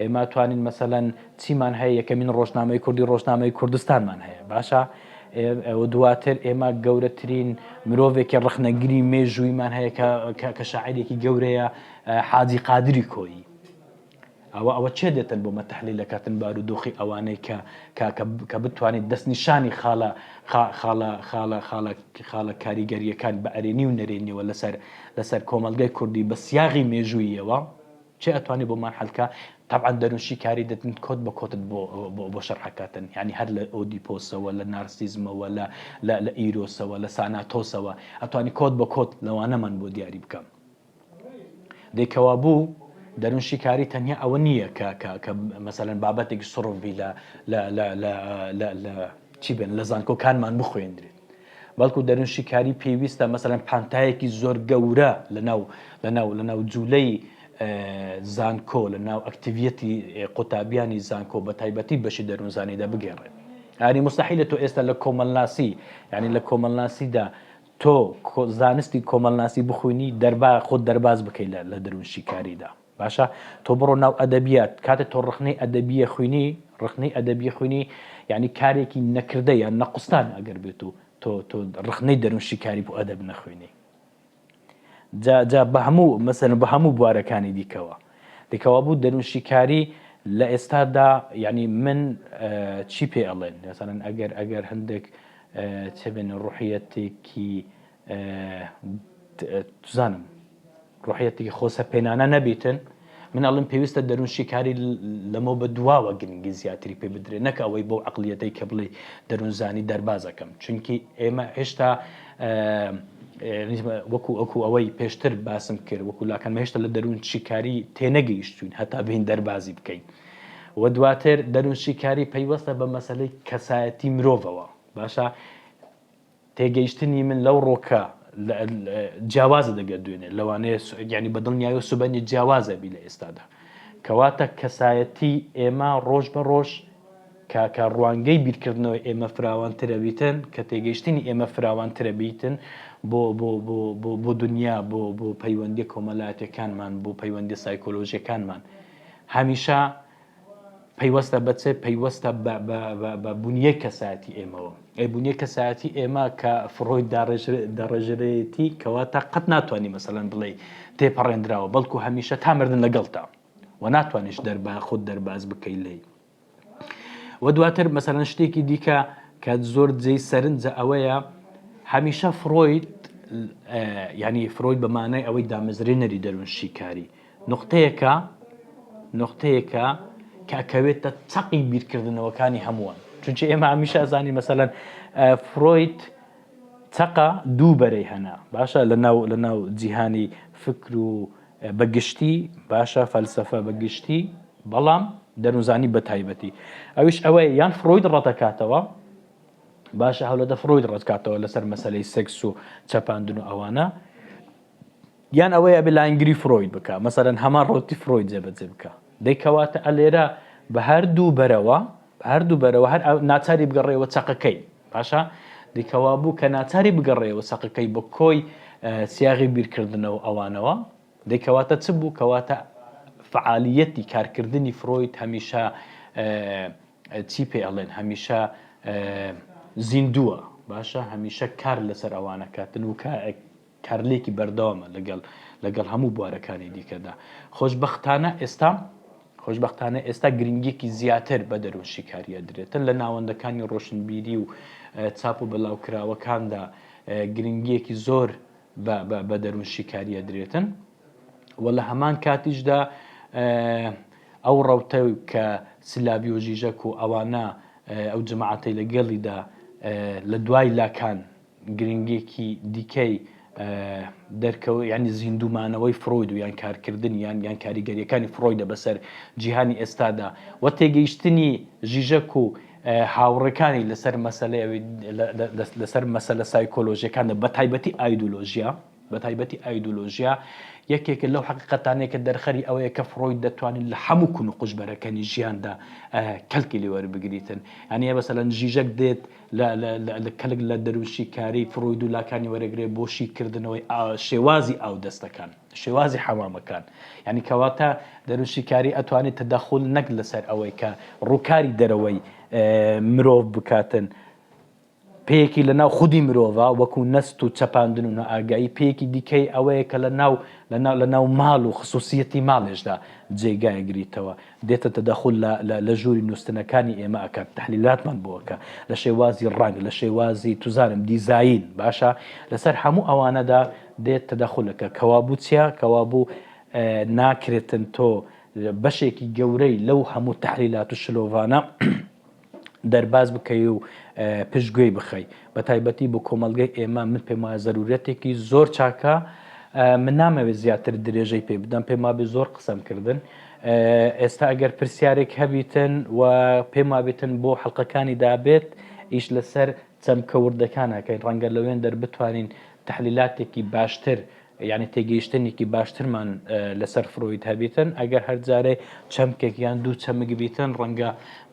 ئێمە توانین مەسەلەن چیمان هەیە یەکەمین ڕۆژنامەی کوردی ڕۆژنامەی کوردستانمان هەیە باشە دواتر ئێمە گەورەترین مرۆڤێکی ڕخنەگری مێژوویمان هەیە کە شاعرێکی گەورەیە حاجی قادری کۆیی ئەوە ئەوە چێ دێتن بۆ مە تحلیل دەکاتن بارودۆخی ئەوانەی کە کە کە بتوانیت دەستنیشانی خاڵە خاڵە خاڵە خاڵە خاڵە کاریگەریەکان بە ئەرێنی و نەرێنیەوە لەسەر لەسەر کۆمەڵگای کوردی بە سیاغی مێژوویەوە چێ ئەتوانی بۆمان حەلکا تەبعەن دەروون شیکاری دەتن کۆت بە کۆتت بۆ بۆ شەرحەکاتن یعنی هەر لە ئۆدیپۆسەوە لە نارسیزمەوە لە لە لە ئیرۆسەوە لە ساناتۆسەوە ئەتوانی کۆت بە کۆت لەوانەمان بۆ دیاری بکەم دەی کەوابوو دەروون شیکاری تەنیا ئەوە نییە کە کە کە مەسەلەن بابەتێکی سڕف بی لە لە لە لە لە لە چی بێن لە زانکۆکانمان بخوێندرێت بەڵکو دەروون شیکاری پێویستە مەسەلەن پانتایەکی زۆر گەورە لە ناو لە ناو لە ناو جوولەی زانکۆ لە ناو ئەکتیڤیەتی قوتابیانی زانکۆ بە تایبەتی بەشی دەروونزانیدا بگێڕێت یانی مستحیلە تۆ ئێستا لە کۆمەڵناسی یعنی لە کۆمەڵناسیدا تۆ زانستی کۆمەڵناسی بخوینی دەربا خۆت دەرباز بکەیت لە لە دەروون شیکاریدا باشە تۆ بڕۆ ناو ئەدەبیات کاتێ تۆ ڕخنەی ئەدەبیە خوینی ڕخنەی ئەدەبیە خوینی یعنی کارێکی نەکردە یان نەقوستان ئەگەر بێت و تۆ تۆ ڕخنەی دەروون شیکاری بۆ ئەدەب نەخوێنی جا جا بە هەموو مەسەن بە هەموو بوارەکانی دیکەوە دیکەوە بوو دەروون شیکاری لە ئێستادا یعنی من چی پێ ئەڵێن مەسەلەن ئەگەر ئەگەر هەندێک چ بن ڕوحیەتێکی تزانم ڕوحیەتێکی خۆسەپێنانە نەبیتن من ئەڵم پێویستە دەروون شیکاری لەمە بە دواوە گرنگی زیاتری پێ بدرێت نەک ئەوەی بۆ عقلیەتەی کە بڵێ دەروونزانی دەربازەکەم چونکی ئێمە هێشتا وەکو ئەکو ئەوەی پێشتر باسم کرد وەکو لاکان هێشتا لە دەروون شیکاری تێنەگەیشتوین هەتا بین دەربازی بکەین و دواتر دەروون شیکاری پەیوەستە بە مەسلەی کەسایەتی مرۆڤەوە باشە تێگەیشتنی من لەو ڕۆکە جیاوازە دەگەر دوێنێ لەوانەیە یعنی بە دڵنیایەوە سوبەنی جیاوازە بی لە ئێستادا کەواتە کەسایەتی ئێمە ڕۆژ بە ڕۆژ کە کە ڕوانگەی بیرکردنەوەی ئێمە فراوانترە بیتن کە تێگەیشتنی ئێمە فراوانترە بیتن بۆ بۆ بۆ بۆ بۆ دنیا بۆ بۆ پەیوەندی کۆمەلاتەکانمان بۆ پەیوەندی سایکۆلۆژیەکانمان هەمیشە پەیوەستە بە چ؟ پەیوەستە بە بە بە بە بونیەی کەسایەتی ئێمەوە. ئەی بونیەی کەسایەتی ئێمە کە فرۆید داڕێژرێتی کەواتە قەت ناتوانانی مەسەلەن بڵێ تێپەڕێنراوە بەڵکو هەمیشە تا مردن لەگەڵتا و ناتوانیش دەربا خۆت دەرباز بکەی لێی. و دواتر مەسەلەن شتێکی دیکە کە زۆر جێی سەرنجە ئەوەیە هەمیشە فرۆید یعنی فرۆید بە مانای ئەوەی دامەزرێنەری دەروون شیکاری نوقتەیەکە نوقتەیەکە کە ئەکەوێتە چەقی بیرکردنەوەکانی هەمووان چونچە ئێمە هەمیشە ئەزانین مەسەلەن فرۆید چەقە دوو بەرەی هەنا باشە لە ناو لە ناو جیهانی فکر و بەگشتی باشە فەلسفە بەگشتی بەڵام دەروونزانی بە تایبەتی ئەویش ئەوەیە یان فرۆید ڕەتەکاتەوە باشە هەولەدە فرۆید ڕەتکاتەوە لەسەر مەسلەی سێکس و چەپاندن و ئەوانە یان ئەوەیە ئەبێ لایەنگری فرۆید بکا مەسەلەن هەمان ڕەوتی فرۆید جێبەجێ بکا دەی کەواتە ئەلێرە بە هەردوو بەرەوە بە هەردوو بەرەوە هەر ناچاری بگەڕێەوە چەقەکەی باشە دیکەوا بوو کە ناچاری بگەڕێەوە چەقەکەی بە کۆی سیاغی بیرکردنەوە ئەوانەوە دەی کەواتە چ بوو کەواتە فعالیەتی کارکردنی فرۆید هەمیشە چی پێ ئەڵێن هەمیشە زیندووە باشە هەمیشە کار لەسەر ئەوانە کاتن و کارلێکی بەردەوامە لەگەڵ لەگەڵ هەموو بوارەکانی دیکەدا. خۆشبەختانە ئێستا خۆشبەختانە ئێستا گرنگیەکی زیاتر بە دەروون شیکاری ئەدرێتن لە ناوەندەکانی ڕۆشنبیری و چاپ و بەلاوکراوەکاندا گرنگیەکی زۆر بە دەروون شیکاری ئەدرێتن و لە هەمان کاتیشدا ئەو ڕەوتە کە سلاڤیۆ ژیژەک و ئەوانە ئەو جەماعەتەی لەگەڵیدا لە دوای لاکان گرنگیەکی دیکەی دەرکەوت یانی زیندوومانەوەی فرۆید و یان کارکردنی یان یان کاریگەریەکانی فرۆیدە بەسەر جیهانی ئێستادا و تێگەیشتنی ژیژەک و هاوڕێکانی لەسەر مەسەلەی لەسەر مەسەلە سایکۆلۆژیەکاندا بە تایبەتی ئایدۆلۆژیا. بە تایبەتی ئایدۆلۆژیا یەکێکە لەو حەقیقەتانەی کە دەرخەری ئەوەیە کە فرۆید دەتوانێت لە هەموو کون و قوژبەرەکەنی ژیاندا کەلکی لێ وەربگریتن. یانی مەسەلەن ژیژەک دێت لە کەلک لە دەروونشیکاری فرۆید و لاکانی وەرەگرێ بۆ شیکردنەوەی شێوازی ئاودەستەکان، شێوازی حەمامەکان. یانی کەواتە دەروونشیکاری ئەتوانێت تەدەخول نەک لەسەر ئەوەی کە ڕووکاری دەرەوەی مرۆڤ بکاتن، پێیەکی لە ناو خودی مرۆڤە وەکو نەست و چەپاندن و نائاگایی، پێیەکی دیکەی ئەوەیە کە لە ناو لە ناو لە ناو ماڵ و خسوسیەتی ماڵێشدا جێگای ئەگریتەوە، دێتە تەدەخول لە لە لە ژووری نووستنەکانی ئێمە ئەکات، تەحلیلاتمان بۆ ئەکا لە شێوازی ڕەنگ، لە شێوازی توزانم دیزاین، باشە لەسەر هەموو ئەوانەدا دێت تەدەخول ئەکا، کەوابوو چیە؟ کەوابوو ناکرێتن تۆ بەشێکی گەورەی لەو هەموو تەحلیلات و شلۆڤانە دەرباز بکەی و پشت گوێی بخەی بە تایبەتی بۆ کۆمەڵگەی ئێمە من پێم وایە زەرورەتێکی زۆر چاکە من نامەوێت زیاتر درێژەی پێ بدەم پێم وابێ زۆر قسەم کردن ئێستا ئەگەر پرسیارێک هەبیتن و پێم وابێتن بۆ حڵلقەکانی دابێت ئیش لەسەر چەمکە وردەکان هەکەین ڕەنگە لەوێن دەر بتوانین تحلیلاتێکی باشتر یانی تێگەیشتنێکی باشترمان لەسەر فرۆید هەبیتن ئەگەر هەر جارێ چەمکێک یان دوو چەمک بیتن ڕەنگە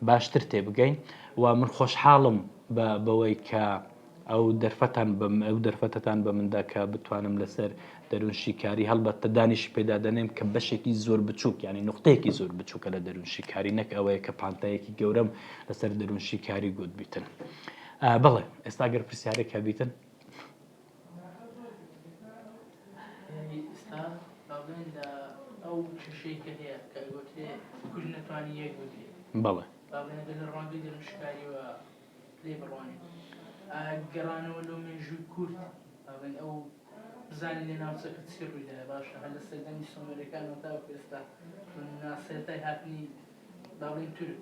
باشتر تێبگەین و من خۆشحاڵم بە بەوەی کە ئەو دەرفەتان بەم ئەو دەرفەتەتان بە مندا کە بتوانم لەسەر دەروون شیکاری هەڵبەتە دانیشی پێدا دەنێم کە بەشێکی زۆر بچووک یانی نقطەیەکی زۆر بچووکە لە دەروون شیکاری نەک ئەوەیە کە پانتایەکی گەورەم لەسەر دەروون شیکاری گوت بیتن بەڵێ ئێستا گەر پرسیارێک هەبیتن ئێستا با بڵێین لە ئەو کێشەی کە هەیە کە ئەگوترێ کورد نەتوانی یەک بگرێت بەڵێ با بڵێین ئەگەر لە ڕوانگەی دەروونشکاریەوە لێی بڕوانین ئایا گەڕانەوە لۆ مێژووی کورد با بڵێین ئەو بزانین لە ناوچەکە چی ڕوویدایە باشە هەر لە سەردەمی سۆمەرەکانەوە تاوەکو ئێستا ناسەرەتای هاتنی با بڵێین تورک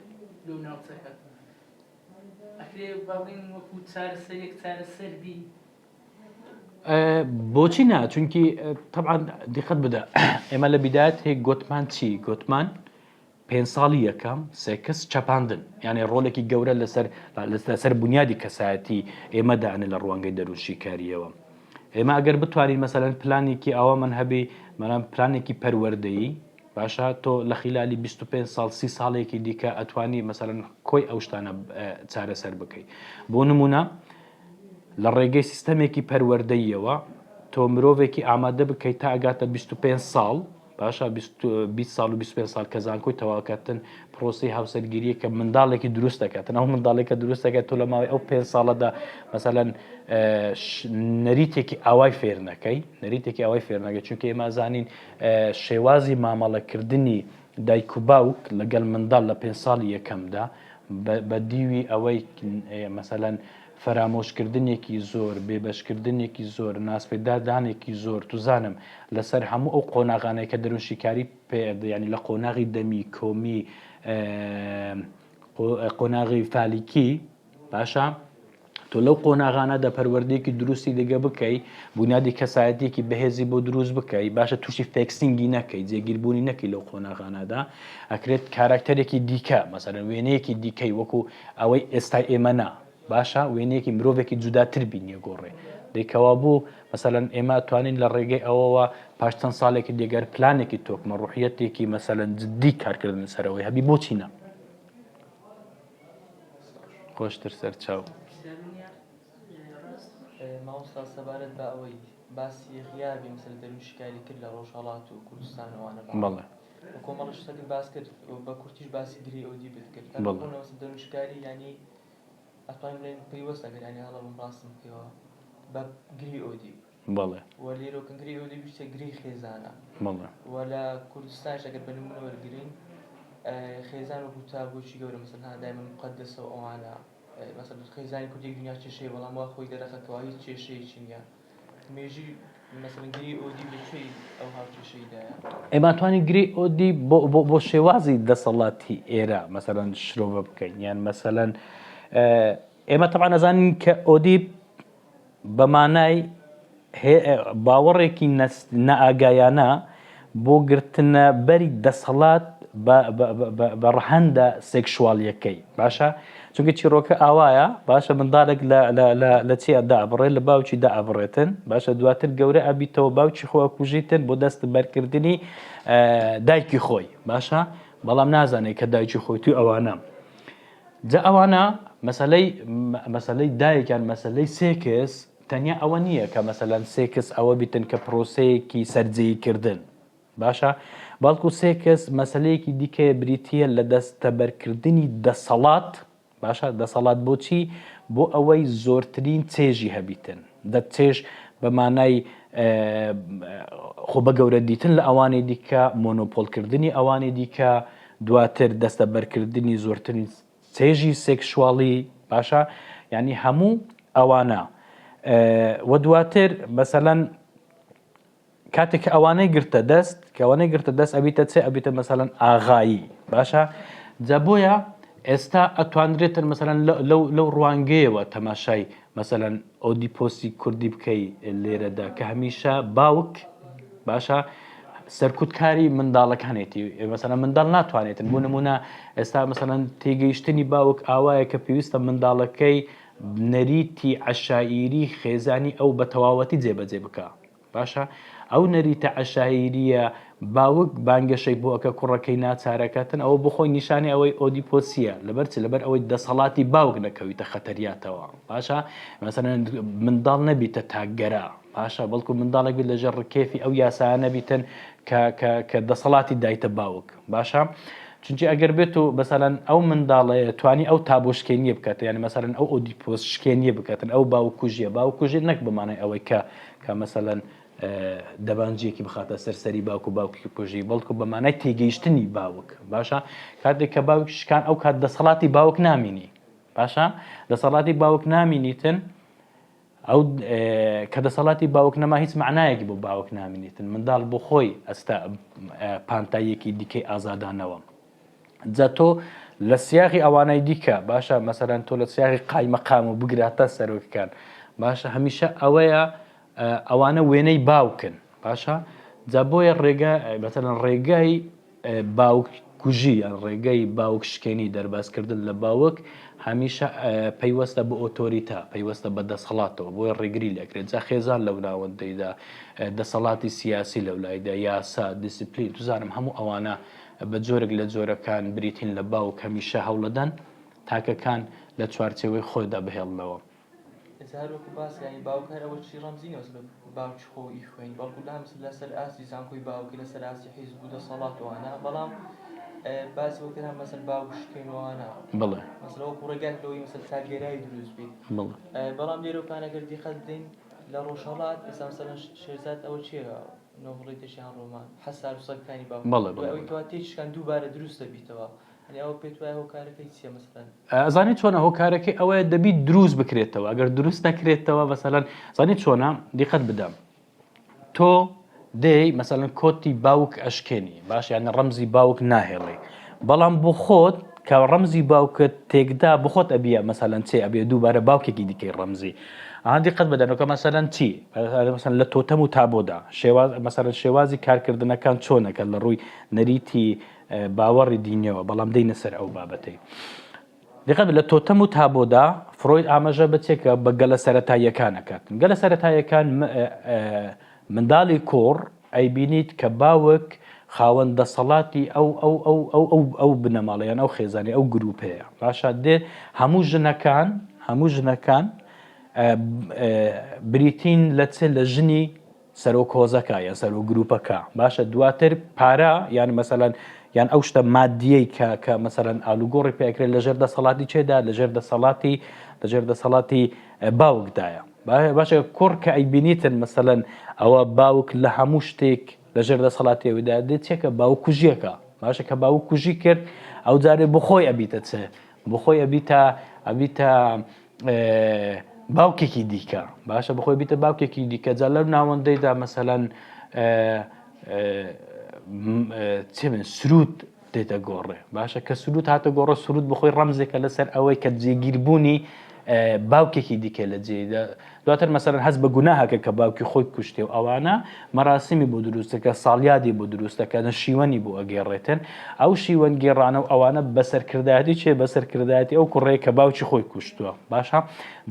لۆ ناوچەکە ئەکرێ با بڵێین وەکو چارەسەرێک چارەسەر بی؟ بۆچی نا چونکی طبعا دیقەت بدە ئێمە لە بیدایەت هەیە گۆتمان چی گۆتمان پێ ساڵی یەکەم سێکس چەپاندن یانێ ڕۆلێکی گەورە لەسەر لەسەر بنیادی کەسایەتی ئێمە دانێ لە ڕوانگەی دەروونشیکاریەوە ئێمە ئەگەر بتوانین مەسەلەن پلانێکی ئاوامان هەبی مەلام پلانێکی پەروەردەیی باشە تۆ لە خیلالی 25 ساڵ سی ساڵێکی دیکە ئەتوانی مەسەلەن کۆی ئەو شتانە چارەسەر بکەیت بۆ نمونە لە ڕێگەی سیستەمێکی پەروەردەیەوە تۆ مرۆڤێکی ئامادە بکەیت تا ئەگاتە 25 ساڵ باشە 20 ساڵ و 25 ساڵ کە زانکۆی تەواوکاتن پرۆسی هاوسەرگیریە کە منداڵێکی دروست دەکاتن ئەو منداڵێکە دروست دەکات تۆ لە ماوەی ئەو پێ ساڵەدا مەسەلەن نەریتێکی ئاوای فێر نەکەی نەریتێکی ئاوای فێر نەکەی چونکە ئێمە زانین شێوازی مامەڵەکردنی دایک و باوک لەگەڵ منداڵ لە پێ ساڵی یەکەمدا بە دیوی ئەوەی مەسەلەن فەرامۆشکردنێکی زۆر، بێبەشکردنێکی زۆر، ناسپێدادانێکی زۆر، توزانم لەسەر هەموو ئەو قۆناغانەی کە دەروونشیکاری پێ یانی لە قۆناغی دەمی، کۆمی، قۆناغی فالیکی، باشە تۆ لەو قۆناغانەدا پەروەردەیەکی دروستی لەگە بکەی بونیادی کەسایەتیەکی بەهێزی بۆ دروست بکەی باشە تووشی fixing ی نەکەی جێگیربوونی نەکەی لەو قۆناغانەدا ئەکرێت کاراکتەرێکی دیکە مەسەلەن وێنەیەکی دیکەی وەکو ئەوەی ئێستای ئێمە نا باشە وێنەیەکی مرۆڤێکی جوداتر بینیە گۆڕێ دەی کەوابوو مەسەلەن ئێمە توانین لە ڕێگەی ئەوەوە پاش چەند ساڵێکی دێگەر پلانێکی تۆکمە ڕوحیەتێکی مەسەلەن جدی کارکردن سەرەوەی هەبی بۆچی نا خۆشتر سەرچاو. مامۆستا سەبارەت بە ئەوەی باسی غیابی مەسەلە دەروونشیکاری کرد لە ڕۆژهەڵات و کوردستان و ئەوانە بە بەڵێ. و کۆمەڵە شتەکت باس کرد و بە کورتیش باسی گرێی ئۆدیبت کرد هەر بەڵێ. بۆ مەسەلە دەروونشیکاری یانی ئەتوانین بڵێین پەیوەستە گەر یانی هەڵە بم ڕاستم بکەیەوە بە گرێی ئۆدیب. بەڵێ. و لێرەوە کە گرێی ئۆدیب شتێک گرێی خێزانە. بەڵێ. و لە کوردستانیش ئەگەر بە نموونە وەرگرین خێزان وەکوو تابۆیەکی گەورە مەسەلەن ها دایمەن موقەدەسە و ئەوانە مەسەلەن خێزانی کورد یەک دنیا کێشەیە بەڵام وا خۆی دەرەخە کەوا هیچ کێشەیەکی نییە مێژووی مەسەلەن گرێی ئۆدیب لە کوێی ئەو هاوکێشەیدایە؟ ئێمە توانین گرێی ئۆدیب بۆ بۆ بۆ شێوازی دەسەڵاتی ئێرە مەسەلەن شرۆڤە بکەین یان مەسەلەن ئێمە تەبعەن ئەزانین کە ئۆدیب بە مانای باوەڕێکی نائاگایانە بۆ گرتنە بەری دەسەڵات بە ڕەهەندە سێکشواڵیەکەی باشە چونکە چیرۆکە ئاوایە باشە منداڵێک لە چی دابڕێ لە باوکی دابڕێتن باشە دواتر گەورە ئەبیتەوە باوکی خۆ ئەکوژیتن بۆ دەست بەرکردنی دایکی خۆی باشە بەڵام نازانێت کە دایکی خۆی توی ئەوانە جا ئەوانە مەسلەی مەسلەی دایکیان مەسلەی سێکس تەنیا ئەوە نییە کە مەسەلەن سێکس ئەوە بیتن کە پرۆسەیەکی سەرجێیکردن باشە بەڵکو سێکس مەسلەیەکی دیکەیە بریتییە لە دەستەبەرکردنی دەسەڵات باشە دەسەڵات بۆچی بۆ ئەوەی زۆرترین چێژی هەبیتن دە چێژ بە مانای خۆ بە گەورە دیتن لە ئەوانی دیکە مۆنۆپۆلکردنی ئەوانی دیکە دواتر دەستەبەرکردنی زۆرترین چێژی سێکسواڵی باشە یعنی هەموو ئەوانە و دواتر مەسەلەن کاتێک کە ئەوانەی گرتە دەست کە ئەوانەی گرتە دەست ئەبیتە چێ ئەبیتە مەسەلەن ئاغایی باشە جا بۆیە ئێستا ئەتوانرێتن مەسەلەن لەو لەو ڕوانگەیەوە تەماشای مەسەلەن ئۆدیپۆسی کوردی بکەی لێرەدا کە هەمیشە باوک باشە سەرکوتکاری منداڵەکانێتی مەسەلەن منداڵ ناتوانێتن بۆ نمونە ئێستا مەسەلەن تێگەیشتنی باوک ئاوایە کە پێویستە منداڵەکەی نەریتی عەشایری خێزانی ئەو بە تەواوەتی جێبەجێ بکا باشە ئەو نەریتە عەشایریە باوک بانگەشەی بۆ ئەکە کوڕەکەی ناچارەکەتن ئەوە بۆ خۆی نیشانی ئەوەی ئۆدیپۆسیە لەبەر چ لەبەر ئەوەی دەسەڵاتی باوک نەکەویتە خەتەریاتەوە باشە مەسەلەن منداڵ نەبیتە تاکگەرا باشە بەڵکو منداڵێک بیت لەژێر ڕکێفی ئەو یاسایە نەبیتن کە کە کە دەسەڵاتی دایتە باوک باشە چونکی ئەگەر بێت و مەسەلەن ئەو منداڵەیە توانی ئەو تابۆ شکێنیە بکات یعنی مەسەلەن ئەو ئۆدیپۆس شکێنیە بکاتن ئەو باوکوژیە باوکوژی نەک بەمانای ئەوەی کە کە مەسەلەن دەبانجیەکی بخاتە سەر سەری باوک و باوکی کوژی بەڵکو بە مانای تێگەیشتنی باوک باشە کاتێک کە باوک شکان ئەو کات دەسەڵاتی باوک نامینی باشە دەسەڵاتی باوک نامینیتن ئەو کە دەسەڵاتی باوک نەما هیچ معنایەکی بۆ باوک نامینیتن منداڵ بۆ خۆی ئەستا پانتاییەکی دیکەی ئازادانەوە جا تۆ لە سیاغی ئەوانەی دیکە باشە مەسەرەن تۆ لە سیاغی قایمەقام و بگراتە سەرۆکەکان باشە هەمیشە ئەوەیە ئەوانە وێنەی باوکن باشە جا بۆیە ڕێگا مەسەلەن ڕێگای باوک کوژی یان ڕێگەی باوک شکێنی دەربازکردن لە باوک هەمیشە پەیوەستە بە ئۆتۆریتە پەیوەستە بە دەسەڵاتەوە بۆیە ڕێگری لەکرێت جا خێزان لەو ناوەندەیدا دەسەڵاتی سیاسی لەو لایدا یاسا دیسیپلین توزانم هەموو ئەوانە بە جۆرێک لە جۆرەکان بریتین لە باوک هەمیشە هەوڵەدەن تاکەکان لە چوارچێوەی خۆیدا بهێڵنەوە. ئێستا هەر وەکو باس یانی باوک هەر ئەوە چی ڕەمزی نیە مەسەلەن باوکی خۆ ئی خوێنی بەڵکو لا مەسەلەن لەسەر ئاستی زانکۆی باوکی لەسەر ئاستی حیزب و دەسەڵات و ئەوانە بەڵام باسی وەک تەنها مەسەلەن باوک شکێن و ئەوانە بەڵێ مەسەلەن وەکو ڕێگایەک لەوەی مەسەلەن تاکگەرایی دروست بیت بەڵێ بەڵام لێرەوکان ئەگەر دیقەت بدەین لە ڕۆژهەڵات ئێستا مەسەلەن شێرزاد ئەوە چییە نۆڤڵی تێشیان ڕۆمان حەسار و سەگەکانی باوک بەڵێ دوای بەڵێ ئەوەی کەوا تێکشکان دووبارە دروست دەبیتەوە یانی ئەوە پێت وایە هۆکارەکەی چییە مەسەلەن؟ ئەزانی چۆنە هۆکارەکەی ئەوەیە دەبی دروست بکرێتەوە ئەگەر دروست نەکرێتەوە مەسەلەن زانی چۆنە دیقەت بدە تۆ دێی مەسەلەن کۆتی باوک ئەشکێنی باش یان ڕەمزی باوک ناهێڵی بەڵام بۆ خۆت کە ڕەمزی باوکت تێکدا بخۆت ئەبیە مەسەلەن چێ ئەبێ دووبارە باوکێکی دیکەی ڕەمزی ئەها دیقەت بدەنەوە مەسەلەن چی مەسەلەن لە تۆتەم و تابۆدا شێواز مەسەلەن شێوازی کارکردنەکان چۆنەکە لە ڕووی نەریتی باوەڕی دینیەوە بەڵام دێینە سەر ئەو بابەتەی. دیقەت لە تۆتەم و تابۆدا فرۆید ئاماژە بە چێکە بە گەلە سەتاییەکان ئەکات گەلە سەتاییەکان منداڵی کوڕ ئەیبینیت کە باوک خاوەن دەسەڵاتی ئەو ئەو ئەو ئەو ئەو ئەو بنەماڵەیان ئەو خێزانی ئەو گروپەیە باشە دێ هەموو ژنەکان هەموو ژنەکان بریتین لە چ لە ژنی سەرۆک هۆزەکە یان سەرۆک گروپەکە باشە دواتر پارە یان مەسەلەن یان ئەو شتە مادیەی کە کە مەسەلەن ئالوگۆڕی پێکرێت لەژێر دەسەڵاتی چێدا لەژێر دەسەڵاتی لەژێر دەسەڵاتی باوکدایە باشە کوڕ کە ئەیبینیتن مەسەلەن ئەوە باوک لە هەموو شتێک لەژێر دەسەڵاتی ئەودا دێت چێکە باوک کوژیەکە باشە کە باوک کوژی کرد ئەو جارێ بخۆی ئەبیتە چ بخۆی ئەبیتە ئەبیتە باوکێکی دیکە باشە بخۆی بیتە باوکێکی دیکە جا لەو ناوەندەیدا مەسەلەن چ من سرود دێتە گۆڕێ باشە کە سرود هاتە گۆڕە سرود بخۆی ڕەمزێکە لەسەر ئەوەی کە جێگیربوونی باوکێکی دیکە لە جێدا. دواتر مەسەلەن هەست بە گوناهەکە کە باوکی خۆی کوشتێ و ئەوانە مەراسیمی بۆ دروست دەکا ساڵیادی بۆ دروست دەکا شیوەنی بۆ ئەگێڕێتن ئەو شیوەن گێڕانە و ئەوانە بە سەرکردایەتی چێ بە سەرکردایەتی ئەو کوڕەیە کە باوکی خۆی کوشتووە باشە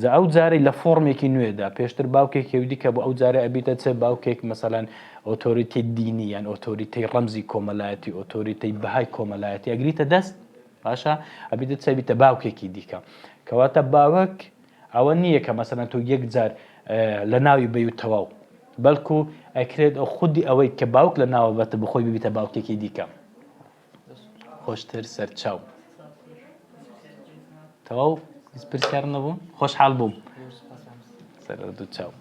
جا ئەو جارەی لە فۆرمێکی نوێدا پێشتر باوکێک هێودی کە بۆ ئەو جارە ئەبیتە چ باوکێک مەسەلەن ئۆتۆریتەی دینی یان ئۆتۆریتەی ڕەمزی کۆمەلایەتی ئۆتۆریتەی بەهای کۆمەلایەتی ئەگریتە دەست باشە ئەبیتە چ ئەبیتە باوکێکی دیکە کەواتە باوک ئەوە نییە کە مەسەلەن تۆ یەک جار لە ناوی بەی و تەواو بەڵکو ئەکرێت ئەو خودی ئەوەی کە باوک لە ناوە بەتە بخۆی ببیتە باوکێکی دیکە خۆشتر سەرچاو تەواو هیچ پرسیار نەبوو خۆشحاڵ بووم سەر دوو چاو.